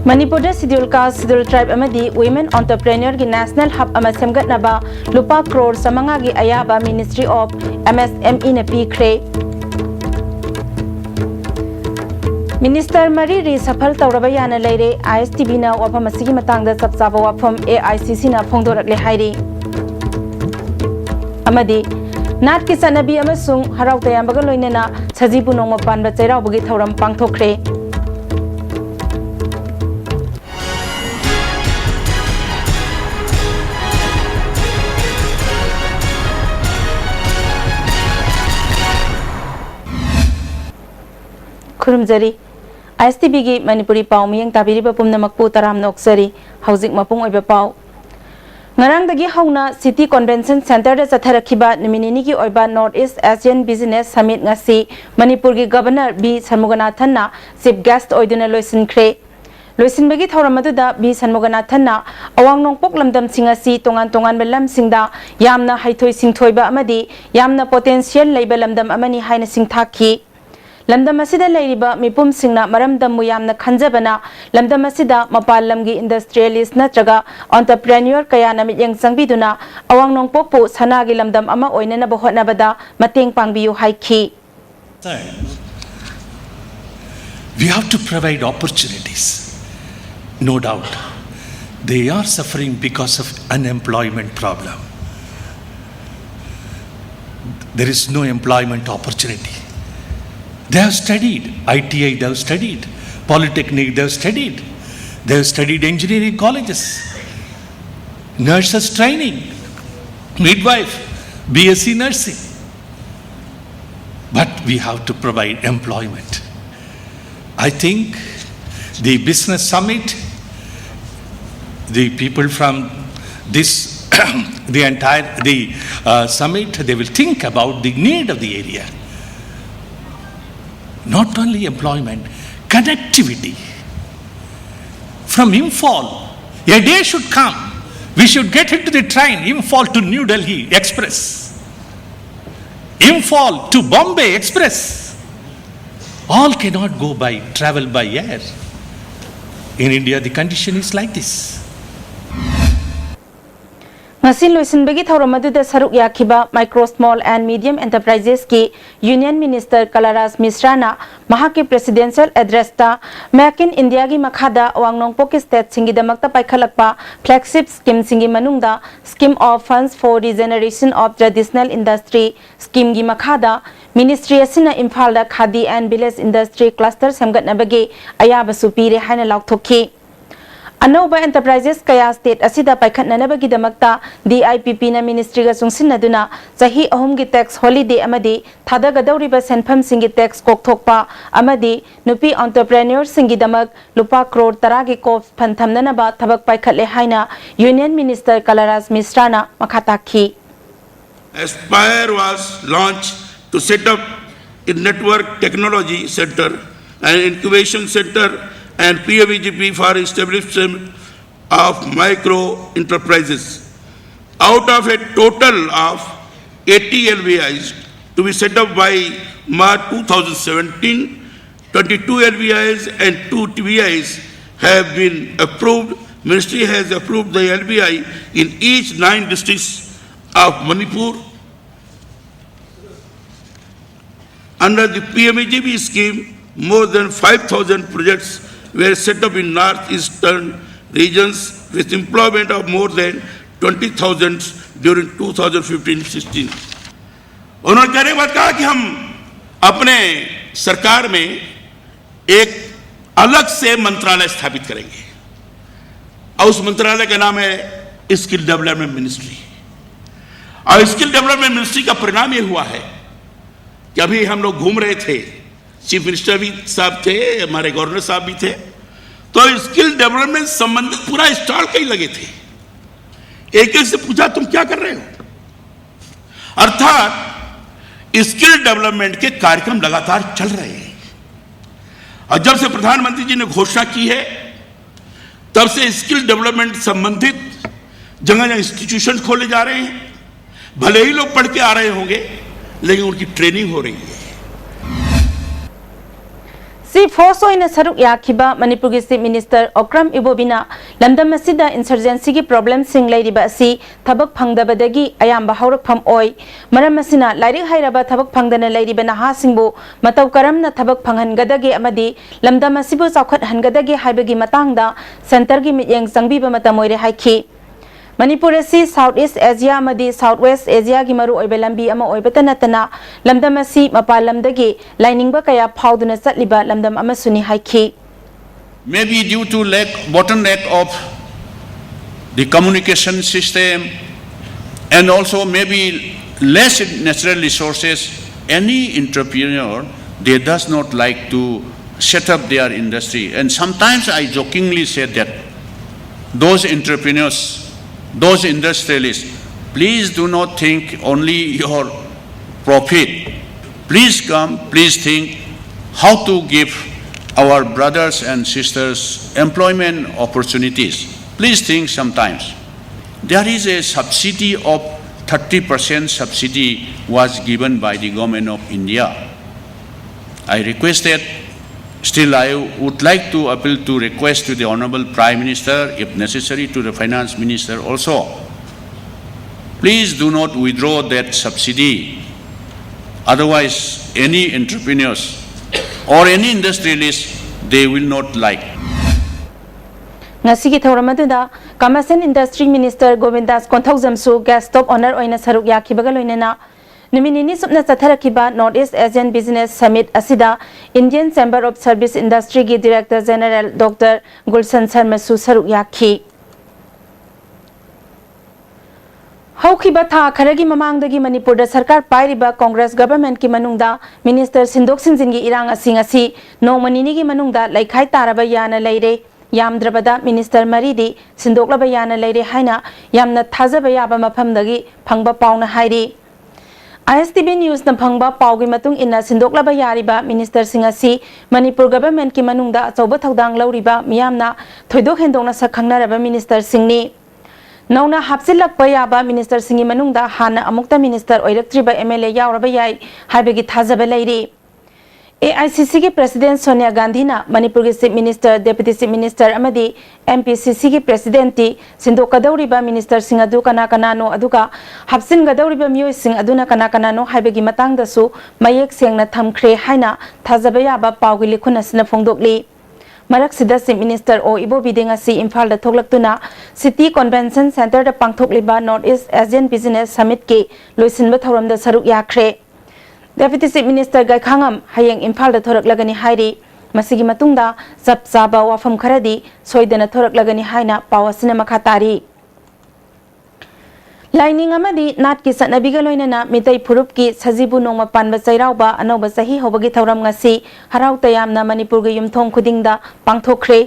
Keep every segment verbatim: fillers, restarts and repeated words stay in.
ꯃꯅꯤꯄꯨꯔꯗ Scheduled Caste, Scheduled Tribe ꯑꯃꯗꯤ Women Entrepreneurꯒꯤ National Hub ꯑꯃ ꯁꯦꯝꯒꯠꯅꯕ ꯂꯨꯄꯥ ꯀ꯭ꯔꯣꯔ ꯆꯥꯃꯉꯥꯒꯤ ꯑꯌꯥꯕ Ministry of M S M Eꯅ ꯄꯤꯈ꯭ꯔꯦ꯫ ꯃꯤꯅꯤꯁꯇꯔ ꯃꯔꯤ ꯔꯤꯁꯐꯜ ꯇꯧꯔꯕ ꯌꯥꯅ ꯂꯩꯔꯦ꯫ ISTVꯅ ꯋꯥꯐꯝ ꯑꯁꯤꯒꯤ ꯃꯇꯥꯡꯗ ꯆꯞ ꯆꯥꯕ ꯋꯥꯐꯝ AICCꯅ ꯐꯣꯡꯗꯣꯔꯛꯂꯦ ꯍꯥꯏꯔꯤ꯫ ꯑꯃꯗꯤ ꯅꯥꯠꯀꯤ ꯆꯠꯅꯕꯤ ꯑꯃꯁꯨꯡ ꯍꯔꯥꯎ ꯇꯌꯥꯝꯕꯒ ꯂꯣꯏꯅꯅ ꯁꯖꯤꯕꯨ ꯅꯣꯡꯃ ꯄꯥꯟꯕ ꯆꯩꯔꯥꯎꯕꯒꯤ ꯊꯧꯔꯝ ꯄꯥꯡꯊꯣꯛꯈ꯭ꯔꯦ꯫ ꯈꯨꯔꯨꯝꯖꯔꯤ꯫ ISTVꯒꯤ ꯃꯅꯤꯄꯨꯔꯤ ꯄꯥꯎ ꯃꯤꯠꯌꯦꯡ ꯇꯥꯕꯤꯔꯤꯕ ꯄꯨꯝꯅꯃꯛꯄꯨ ꯇꯔꯥꯝꯅ ꯑꯣꯛꯆꯔꯤ꯫ ꯍꯧꯖꯤꯛ ꯃꯄꯨꯡ ꯑꯣꯏꯕ ꯄꯥꯎ꯫ ꯉꯔꯥꯡꯗꯒꯤ ꯍꯧꯅ City Convention Centreꯗ ꯆꯠꯊꯔꯛꯈꯤꯕ ꯅꯨꯃꯤꯠ ꯅꯤꯅꯤꯒꯤ ꯑꯣꯏꯕ North East Asian Business Summit ꯉꯁꯤ ꯃꯅꯤꯄꯨꯔꯒꯤ Governor ꯕꯤ ꯁꯟꯃꯨꯒꯅꯥꯊꯟꯅ Chief Guest ꯑꯣꯏꯗꯨꯅ ꯂꯣꯏꯁꯤꯟꯈ꯭ꯔꯦ꯫ ꯂꯣꯏꯁꯤꯟꯕꯒꯤ ꯊꯧꯔꯝ ꯑꯗꯨꯗ ꯕꯤ ꯁꯟꯃꯨꯒꯅꯥꯊꯟꯅ ꯑꯋꯥꯡ ꯅꯣꯡꯄꯣꯛ ꯂꯝꯗꯝꯁꯤꯡ ꯑꯁꯤ ꯇꯣꯉꯥꯟ ꯇꯣꯉꯥꯟꯕ ꯂꯝꯁꯤꯡꯗ ꯌꯥꯝꯅ ꯍꯩꯊꯣꯏ ꯁꯤꯡꯊꯣꯏꯕ ꯑꯃꯗꯤ ꯌꯥꯝꯅ potential ꯂꯩꯕ ꯂꯝꯗꯝ ꯑꯃꯅꯤ ꯍꯥꯏꯅ ꯁꯤꯡꯊꯥꯈꯤ꯫ ꯂꯝꯗꯝ ꯑꯁꯤꯗ ꯂꯩꯔꯤꯕ ꯃꯤꯄꯨꯝꯁꯤꯡꯅ ꯃꯔꯝꯗꯝꯕꯨ ꯌꯥꯝꯅ ꯈꯟꯖꯕꯅ, ꯂꯝꯗꯝ ꯑꯁꯤꯗ ꯃꯄꯥꯟ ꯂꯝꯒꯤ industrialist ꯅꯠꯇ꯭ꯔꯒ entrepreneur ꯀꯌꯥꯅ ꯃꯤꯠꯌꯦꯡ ꯆꯪꯕꯤꯗꯨꯅ ꯑꯋꯥꯡ ꯅꯣꯡꯄꯣꯛꯄꯨ ꯁꯅꯥꯒꯤ ꯂꯝꯗꯝ ꯑꯃ ꯑꯣꯏꯅꯅꯕ ꯍꯣꯠꯅꯕꯗ ꯃꯇꯦꯡ ꯄꯥꯡꯕꯤꯌꯨ ꯍꯥꯏꯈꯤ꯫ We have to provide opportunities, no doubt. They are suffering because of unemployment problem. There is no employment opportunity. They have studied I T I, they have studied Polytechnic, they have studied, they have studied engineering colleges, nurses training, midwife, B S C nursing. But we have to provide employment. I think the business summit, the people from this, the entire the uh, summit, they will think about the need of the area. Not only employment, connectivity. From Imphal, a day should come, we should get into the train, Imphal to New Delhi Express, Imphal to Bombay Express. All cannot go by, travel by air. In India, the condition is like this. ꯉꯁꯤ ꯂꯣꯏꯁꯤꯟꯕꯒꯤ ꯊꯧꯔꯝ ꯑꯗꯨꯗ ꯁꯔꯨꯛ ꯌꯥꯈꯤꯕ Micro, Small and Medium Enterprises ꯀꯤ Union Minister ꯀꯂꯥꯔꯥꯖ ꯃꯤꯁ꯭ꯔꯥꯅ ꯃꯍꯥꯛꯀꯤ Presidential Address ꯇ Make in India ꯒꯤ ꯃꯈꯥꯗ ꯑꯋꯥꯡ ꯅꯣꯡꯄꯣꯛꯀꯤ state ꯁꯤꯡꯒꯤꯗꯃꯛꯇ ꯄꯥꯏꯈꯠꯂꯛꯄ flagship scheme ꯁꯤꯡꯒꯤ ꯃꯅꯨꯡꯗ Scheme of Funds for Regeneration of Traditional Industry scheme ꯒꯤ ꯃꯈꯥꯗ ministry ꯑꯁꯤꯅ ꯏꯝꯐꯥꯜꯗ Khadi and Village Industry Cluster ꯁꯦꯝꯒꯠꯅꯕꯒꯤ ꯑꯌꯥꯕꯁꯨ ꯄꯤꯔꯦ ꯍꯥꯏꯅ ꯂꯥꯎꯊꯣꯛꯈꯤ꯫ ꯑꯅꯧꯕ enterprises ꯀꯌꯥ state ꯑꯁꯤꯗ ꯄꯥꯏꯈꯠꯅꯅꯕꯒꯤꯗꯃꯛꯇ D I P P ꯅ ministry ꯒ ꯆꯨꯡꯁꯤꯟꯅꯗꯨꯅ ꯆꯍꯤ ꯑꯍꯨꯝꯒꯤ tax holiday ꯑꯃꯗꯤ ꯊꯥꯗꯒꯗꯧꯔꯤꯕ ꯁꯦꯟꯐꯝꯁꯤꯡꯒꯤ tax ꯀꯣꯛꯊꯣꯛꯄ ꯑꯃꯗꯤ ꯅꯨꯄꯤ entrepreneur ꯁꯤꯡꯒꯤꯗꯃꯛ ꯂꯨꯄꯥ ꯀ꯭ꯔꯣꯔ ꯇꯔꯥꯒꯤ COFS ꯐꯟ ꯊꯝꯅꯅꯕ ꯊꯕꯛ ꯄꯥꯏꯈꯠꯂꯦ ꯍꯥꯏꯅ Union Minister ꯀꯂꯥꯔꯥꯖ ꯃꯤꯁ꯭ꯔꯥꯅ ꯃꯈꯥ ꯇꯥꯈꯤ꯫ Aspire was launched to set up a network technology center, an incubation center, and P M E G P for establishment of micro enterprises. Out of a total of eighty L V Is to be set up by March two thousand seventeen, twenty-two L V Is and two T V Is have been approved. Ministry has approved the L V I in each nine districts of Manipur. Under the P M E G P scheme, more than five thousand projects were set up in northeastern regions with employment of more than twenty thousand during two thousand fifteen sixteen. उन्होंने कहने के बाद कहा कि हम अपने सरकार में एक अलग से मंत्रालय स्थापित करेंगे और उस मंत्रालय का नाम है स्किल डेवलपमेंट मिनिस्ट्री। और स्किल डेवलपमेंट मिनिस्ट्री का परिणाम ये हुआ है कि अभी हम लोग घूम रहे थे, चीफ मिनिस्टर भी साहब थे, हमारे गवर्नर साहब भी थे, तो स्किल डेवलपमेंट संबंधित पूरा स्टॉल कई लगे थे। एक एक से पूछा, तुम क्या कर रहे हो? अर्थात स्किल डेवलपमेंट के कार्यक्रम लगातार चल रहे हैं और जब से प्रधानमंत्री जी ने घोषणा की है, तब से स्किल डेवलपमेंट संबंधित जगह जगह इंस्टीट्यूशन खोले जा रहे हैं। भले ही लोग पढ़ के आ रहे होंगे, लेकिन उनकी ट्रेनिंग हो रही है। ꯁꯤ ꯐꯣꯔꯁ ꯑꯣꯏꯅ ꯁꯔꯨꯛ ꯌꯥꯈꯤꯕ ꯃꯅꯤꯄꯨꯔꯒꯤ ꯆꯤꯐ ꯃꯤꯅꯤꯁꯇꯔ ꯑꯣꯀ꯭ꯔꯝ ꯏꯕꯣꯕꯤꯅ ꯂꯝꯗꯝ ꯑꯁꯤꯗ ꯏꯟꯁꯔꯖꯦꯟꯁꯤꯒꯤ ꯄ꯭ꯔꯣꯕ꯭ꯂꯦꯝꯁꯤꯡ ꯂꯩꯔꯤꯕ ꯑꯁꯤ ꯊꯕꯛ ꯐꯪꯗꯕꯗꯒꯤ ꯑꯌꯥꯝꯕ ꯍꯧꯔꯛꯐꯝ ꯑꯣꯏ꯫ ꯃꯔꯝ ꯑꯁꯤꯅ ꯂꯥꯏꯔꯤꯛ ꯍꯩꯔꯕ ꯊꯕꯛ ꯐꯪꯗꯅ ꯂꯩꯔꯤꯕ ꯅꯍꯥꯁꯤꯡꯕꯨ ꯃꯇꯧ ꯀꯔꯝꯅ ꯊꯕꯛ ꯐꯪꯍꯟꯒꯗꯒꯦ ꯑꯃꯗꯤ ꯂꯝꯗꯝ ꯑꯁꯤꯕꯨ ꯆꯥꯎꯈꯠꯍꯟꯒꯗꯒꯦ ꯍꯥꯏꯕꯒꯤ ꯃꯇꯥꯡꯗ ꯁꯦꯟꯇꯔꯒꯤ ꯃꯤꯠꯌꯦꯡ ꯆꯪꯕꯤꯕ ꯃꯇꯝ ꯑꯣꯏꯔꯦ ꯍꯥꯏꯈꯤ꯫ ꯃꯅꯤꯄꯨꯔ ꯑꯁꯤ ꯁꯥꯎꯠ ꯏꯁ ꯑꯦꯖꯤꯌꯥ ꯑꯃꯗꯤ ꯁꯥꯎꯠ ꯋꯦꯁ ꯑꯦꯖꯤꯌꯥꯒꯤ ꯃꯔꯨꯑꯣꯏꯕ ꯂꯝꯕꯤ ꯑꯃ ꯑꯣꯏꯕꯇ ꯅꯠꯇꯅ ꯂꯝꯗꯝ ꯑꯁꯤ ꯃꯄꯥꯟ ꯂꯝꯗꯒꯤ ꯂꯥꯏꯅꯤꯡꯕ ꯀꯌꯥ ꯐꯥꯎꯗꯨꯅ ꯆꯠꯂꯤꯕ ꯂꯝꯗꯝ ꯑꯃꯁꯨꯅꯤ ꯍꯥꯏꯈꯤ꯫ Maybe due to lack, bottleneck of the communication system, and also maybe less natural resources, any entrepreneur, they does not like to set up their industry. And sometimes I jokingly say that those entrepreneurs, those industrialists, please do not think only your profit. Please come, please think how to give our brothers and sisters employment opportunities. Please think sometimes. There is a subsidy of thirty percent subsidy was given by the Government of India. I requested, still I would like to appeal to request to the Honorable Prime Minister, if necessary to the Finance Minister also, please do not withdraw that subsidy. Otherwise, any entrepreneurs or any industrialist, they will not like. ꯉꯁꯤꯒꯤ ꯊꯧꯔꯝ ꯑꯗꯨꯗ commerce and industry minister Govindas ꯀꯣꯟꯊꯧꯖꯝꯁꯨ guest of honour ꯑꯣꯏꯅ ꯁꯔꯨꯛ ꯌꯥꯈꯤꯕꯒ ꯂꯣꯏꯅꯅ ꯅꯨꯃꯤꯠ ꯅꯤꯅꯤ ꯁꯨꯞꯅ ꯆꯠꯊꯔꯛꯈꯤꯕ North East Asian Business Summit ꯑꯁꯤꯗ Indian Chamber of Service Industryꯒꯤ Director General Doctor ꯒꯨꯜꯁꯟ ꯁꯔꯃꯁꯨ ꯁꯔꯨꯛ ꯌꯥꯈꯤ꯫ ꯍꯧꯈꯤꯕ ꯊꯥ ꯈꯔꯒꯤ ꯃꯃꯥꯡꯗꯒꯤ ꯃꯅꯤꯄꯨꯔꯗ ꯁꯔꯀꯥꯔ ꯄꯥꯏꯔꯤꯕ ꯀꯣꯡꯒ꯭ꯔꯦꯁ ꯒꯚꯔꯟꯃꯦꯟꯠꯀꯤ ꯃꯅꯨꯡꯗ ꯃꯤꯅꯤꯁꯇꯔ ꯁꯤꯟꯗꯣꯛ ꯁꯤꯟꯖꯤꯟꯒꯤ ꯏꯔꯥꯡ ꯑꯁꯤ ꯉꯁꯤ ꯅꯣꯡꯃ ꯅꯤꯅꯤꯒꯤ ꯃꯅꯨꯡꯗ ꯂꯩꯈꯥꯏ ꯇꯥꯔꯕ ꯌꯥꯅ ꯂꯩꯔꯦ꯫ ꯌꯥꯝꯗ꯭ꯔꯕꯗ ꯃꯤꯅꯤꯁꯇꯔ ꯃꯔꯤꯗꯤ ꯁꯤꯟꯗꯣꯛꯂꯕ ꯌꯥꯅ ꯂꯩꯔꯦ ꯍꯥꯏꯅ ꯌꯥꯝꯅ ꯊꯥꯖꯕ ꯌꯥꯕ ꯃꯐꯝꯗꯒꯤ ꯐꯪꯕ ꯄꯥꯎꯅ ꯍꯥꯏꯔꯤ꯫ ISTV Newsꯅ ꯐꯪꯕ ꯄꯥꯎꯒꯤ ꯃꯇꯨꯡ ꯏꯟꯅ ꯁꯤꯟꯗꯣꯛꯂꯕ ꯌꯥꯔꯤꯕ ꯃꯤꯅꯤꯁꯇꯔꯁꯤꯡ ꯑꯁꯤ ꯃꯅꯤꯄꯨꯔ ꯒꯚꯔꯟꯃꯦꯟꯠꯀꯤ ꯃꯅꯨꯡꯗ ꯑꯆꯧꯕ ꯊꯧꯗꯥꯡ ꯂꯧꯔꯤꯕ ꯃꯤꯌꯥꯝꯅ ꯊꯣꯏꯗꯣꯛ ꯍꯦꯟꯗꯣꯛꯅ ꯁꯛ ꯈꯪꯅꯔꯕ ꯃꯤꯅꯤꯁꯇꯔꯁꯤꯡꯅꯤ꯫ ꯅꯧꯅ ꯍꯥꯞꯆꯤꯜꯂꯛꯄ ꯌꯥꯕ ꯃꯤꯅꯤꯁꯇꯔꯁꯤꯡꯒꯤ ꯃꯅꯨꯡꯗ ꯍꯥꯟꯅ ꯑꯃꯨꯛꯇ ꯃꯤꯅꯤꯁꯇꯔ ꯑꯣꯏꯔꯛꯇ꯭ꯔꯤꯕ MLA ꯌꯥꯎꯔꯕ ꯌꯥꯏ ꯍꯥꯏꯕꯒꯤ ꯊꯥꯖꯕ ꯂꯩꯔꯤ꯫ ꯑꯦ ꯑꯥꯏ ꯁꯤ ꯁꯤꯒꯤ President ꯁꯣꯅꯤꯌꯥ ꯒꯥꯟꯙꯤꯅ ꯃꯅꯤꯄꯨꯔꯒꯤ Chief Minister, Deputy Chief Minister ꯑꯃꯗꯤ M P C Cꯒꯤ Presidentꯇꯤ ꯁꯤꯟꯗꯣꯛꯀꯗꯧꯔꯤꯕ ministerꯁꯤꯡ ꯑꯗꯨ ꯀꯅꯥ ꯀꯅꯥꯅꯣ, ꯑꯗꯨꯒ ꯍꯥꯞꯆꯤꯟꯒꯗꯧꯔꯤꯕ ꯃꯤꯑꯣꯏꯁꯤꯡ ꯑꯗꯨꯅ ꯀꯅꯥ ꯀꯅꯥꯅꯣ ꯍꯥꯏꯕꯒꯤ ꯃꯇꯥꯡꯗꯁꯨ ꯃꯌꯦꯛ ꯁꯦꯡꯅ ꯊꯝꯈ꯭ꯔꯦ ꯍꯥꯏꯅ ꯊꯥꯖꯕ ꯌꯥꯕ ꯄꯥꯎꯒꯤ ꯂꯤꯈꯨꯟ ꯑꯁꯤꯅ ꯐꯣꯡꯗꯣꯛꯂꯤ꯫ ꯃꯔꯛꯁꯤꯗ Chief Minister ꯑꯣ ꯏꯕꯣꯕꯤꯗꯦ ꯉꯁꯤ ꯏꯝꯐꯥꯜꯗ ꯊꯣꯛꯂꯛꯇꯨꯅ City Convention Centreꯗ ꯄꯥꯡꯊꯣꯛꯂꯤꯕ North East Asian Business Summitꯀꯤ ꯂꯣꯏꯁꯤꯟꯕ ꯊꯧꯔꯝꯗ ꯁꯔꯨꯛ ꯌꯥꯈ꯭ꯔꯦ꯫ Deputy Chief Minister ꯒꯥꯏꯈꯥꯉꯝ ꯍꯌꯦꯡ ꯏꯝꯐꯥꯜꯗ ꯊꯣꯔꯛꯂꯒꯅꯤ ꯍꯥꯏꯔꯤ꯫ ꯃꯁꯤꯒꯤ ꯃꯇꯨꯡꯗ ꯆꯞ ꯆꯥꯕ ꯋꯥꯐꯝ ꯈꯔꯗꯤ ꯁꯣꯏꯗꯅ ꯊꯣꯔꯛꯂꯒꯅꯤ ꯍꯥꯏꯅ ꯄꯥꯎ ꯑꯁꯤꯅ ꯃꯈꯥ ꯇꯥꯔꯤ꯫ ꯂꯥꯏꯅꯤꯡ ꯑꯃꯗꯤ ꯅꯥꯠꯀꯤ ꯆꯠꯅꯕꯤꯒ ꯂꯣꯏꯅꯅ ꯃꯤꯇꯩ ꯐꯨꯔꯨꯞꯀꯤ ꯁꯖꯤꯕꯨ ꯅꯣꯡꯃ ꯄꯥꯟꯕ ꯆꯩꯔꯥꯎꯕ ꯑꯅꯧꯕ ꯆꯍꯤ ꯍꯧꯕꯒꯤ ꯊꯧꯔꯝ ꯉꯁꯤ ꯍꯔꯥꯎ ꯇꯌꯥꯝꯅ ꯃꯅꯤꯄꯨꯔꯒꯤ ꯌꯨꯝꯊꯣꯡ ꯈꯨꯗꯤꯡꯗ ꯄꯥꯡꯊꯣꯛꯈ꯭ꯔꯦ꯫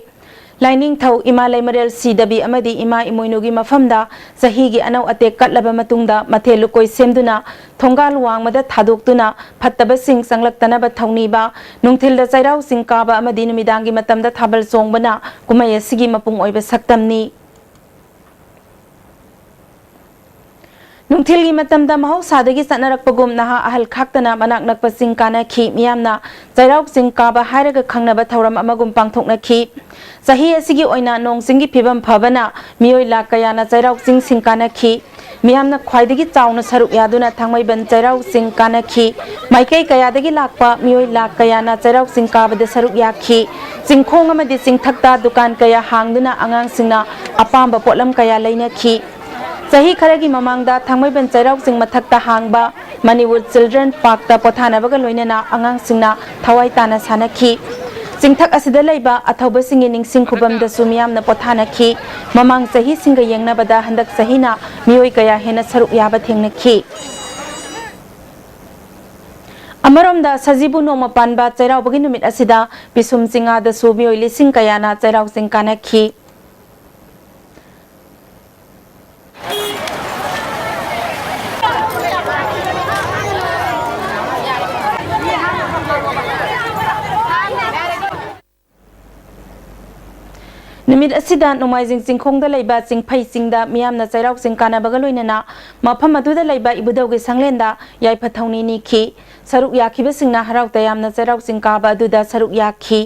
ꯂꯥꯏꯅꯤꯡꯊꯧ ꯏꯃꯥ ꯂꯩꯃꯔꯦꯜ ꯁꯤꯗꯕꯤ ꯑꯃꯗꯤ ꯏꯃꯥ ꯏꯃꯣꯏꯅꯨꯒꯤ ꯃꯐꯝꯗ ꯆꯍꯤꯒꯤ ꯑꯅꯧ ꯑꯇꯦꯛ ꯀꯠꯂꯕ ꯃꯇꯨꯡꯗ ꯃꯊꯦꯜ ꯂꯨꯀꯣꯏ ꯁꯦꯝꯗꯨꯅ ꯊꯣꯡꯒꯥꯜ ꯋꯥꯡꯃꯗ ꯊꯥꯗꯣꯛꯇꯨꯅ ꯐꯠꯇꯕꯁꯤꯡ ꯆꯪꯂꯛꯇꯅꯕ ꯊꯧꯅꯤꯕ, ꯅꯨꯡꯊꯤꯜꯗ ꯆꯩꯔꯥꯎ ꯆꯤꯡ ꯀꯥꯕ ꯑꯃꯗꯤ ꯅꯨꯃꯤꯗꯥꯡꯒꯤ ꯃꯇꯝꯗ ꯊꯥꯕꯜ ꯆꯣꯡꯕꯅ ꯀꯨꯝꯍꯩ ꯑꯁꯤꯒꯤ ꯃꯄꯨꯡ ꯑꯣꯏꯕ ꯁꯛꯇꯝꯅꯤ꯫ ꯅꯨꯡꯊꯤꯜꯒꯤ ꯃꯇꯝꯗ ꯃꯍꯧꯁꯥꯗꯒꯤ ꯆꯠꯅꯔꯛꯄꯒꯨꯝ ꯅꯍꯥ ꯑꯍꯜ ꯈꯥꯛꯇꯅ ꯃꯅꯥꯛ ꯅꯛꯄ ꯆꯤꯡ ꯀꯥꯅꯈꯤ꯫ ꯃꯤꯌꯥꯝꯅ ꯆꯩꯔꯥꯎ ꯆꯤꯡ ꯀꯥꯕ ꯍꯥꯏꯔꯒ ꯈꯪꯅꯕ ꯊꯧꯔꯝ ꯑꯃꯒꯨꯝ ꯄꯥꯡꯊꯣꯛꯅꯈꯤ꯫ ꯆꯍꯤ ꯑꯁꯤꯒꯤ ꯑꯣꯏꯅ ꯅꯣꯡ ꯆꯤꯡꯒꯤ ꯐꯤꯕꯝ ꯐꯕꯅ ꯃꯤꯑꯣꯏ ꯂꯥꯈ ꯀꯌꯥꯅ ꯆꯩꯔꯥꯎ ꯆꯤꯡꯁꯤꯡ ꯀꯥꯅꯈꯤ꯫ ꯃꯤꯌꯥꯝꯅ ꯈ꯭ꯋꯥꯏꯗꯒꯤ ꯆꯥꯎꯅ ꯁꯔꯨꯛ ꯌꯥꯗꯨꯅ ꯊꯥꯡꯃꯩꯕꯟ ꯆꯩꯔꯥꯎ ꯆꯤꯡ ꯀꯥꯅꯈꯤ꯫ ꯃꯥꯏꯀꯩ ꯀꯌꯥꯗꯒꯤ ꯂꯥꯛꯄ ꯃꯤꯑꯣꯏ ꯂꯥꯈ ꯀꯌꯥꯅ ꯆꯩꯔꯥꯎ ꯆꯤꯡ ꯀꯥꯕꯗ ꯁꯔꯨꯛ ꯌꯥꯈꯤ꯫ ꯆꯤꯡꯈꯣꯡ ꯑꯃꯗꯤ ꯆꯤꯡꯊꯛꯇ ꯗꯨꯀꯥꯟ ꯀꯌꯥ ꯍꯥꯡꯗꯨꯅ ꯑꯉꯥꯡꯁꯤꯡꯅ ꯑꯄꯥꯝꯕ ꯄꯣꯠꯂꯝ ꯀꯌꯥ ꯂꯩꯅꯈꯤ꯫ ꯆꯍꯤ ꯈꯔꯒꯤ ꯃꯃꯥꯡꯗ ꯊꯥꯡꯃꯩꯕꯟ ꯆꯩꯔꯥꯎ ꯆꯤꯡ ꯃꯊꯛꯇ ꯍꯥꯡꯕ Manipur Children Parkꯇ ꯄꯣꯊꯥꯅꯕꯒ ꯂꯣꯏꯅꯅ ꯑꯉꯥꯡꯁꯤꯡꯅ ꯊꯋꯥꯏ ꯇꯥꯅ ꯁꯥꯟꯅꯈꯤ꯫ ꯆꯤꯡꯊꯛ ꯑꯁꯤꯗ ꯂꯩꯕ ꯑꯊꯧꯕꯁꯤꯡꯒꯤ ꯅꯤꯡꯁꯤꯡ ꯈꯨꯕꯝꯗꯁꯨ ꯃꯤꯌꯥꯝꯅ ꯄꯣꯊꯥꯅꯈꯤ꯫ ꯃꯃꯥꯡ ꯆꯍꯤꯁꯤꯡꯒ ꯌꯦꯡꯅꯕꯗ ꯍꯟꯗꯛ ꯆꯍꯤꯅ ꯃꯤꯑꯣꯏ ꯀꯌꯥ ꯍꯦꯟꯅ ꯁꯔꯨꯛ ꯌꯥꯕ ꯊꯦꯡꯅꯈꯤ꯫ ꯑꯃꯔꯣꯝꯗ ꯁꯖꯤꯕꯨ ꯅꯣꯡꯃ ꯄꯥꯟꯕ ꯆꯩꯔꯥꯎꯕꯒꯤ ꯅꯨꯃꯤꯠ ꯑꯁꯤꯗ ꯄꯤꯁꯨꯝ ꯆꯤꯡꯉꯥꯗꯁꯨ ꯃꯤꯑꯣꯏ ꯂꯤꯁꯤꯡ ꯀꯌꯥꯅ ꯆꯩꯔꯥꯎ ꯆꯤꯡ ꯀꯥꯅꯈꯤ꯫ ꯅꯨꯃꯤꯠ ꯑꯁꯤꯗ ꯅꯣꯡꯃꯥꯏꯖꯤꯡ ꯆꯤꯡꯈꯣꯡꯗ ꯂꯩꯕ ꯆꯤꯡꯐꯩ ꯆꯤꯡꯗ ꯃꯤꯌꯥꯝꯅ ꯆꯩꯔꯥꯎ ꯆꯤꯡ ꯀꯥꯅꯕꯒ ꯂꯣꯏꯅꯅ ꯃꯐꯝ ꯑꯗꯨꯗ ꯂꯩꯕ ꯏꯕꯨꯙꯧꯒꯤ ꯁꯪꯂꯦꯟꯗ ꯌꯥꯏꯐ ꯊꯧꯅꯤ ꯅꯤꯈꯤ꯫ ꯁꯔꯨꯛ ꯌꯥꯈꯤꯕꯁꯤꯡꯅ ꯍꯔꯥꯎ ꯇꯌꯥꯝꯅ ꯆꯩꯔꯥꯎ ꯆꯤꯡ ꯀꯥꯕ ꯑꯗꯨꯗ ꯁꯔꯨꯛ ꯌꯥꯈꯤ꯫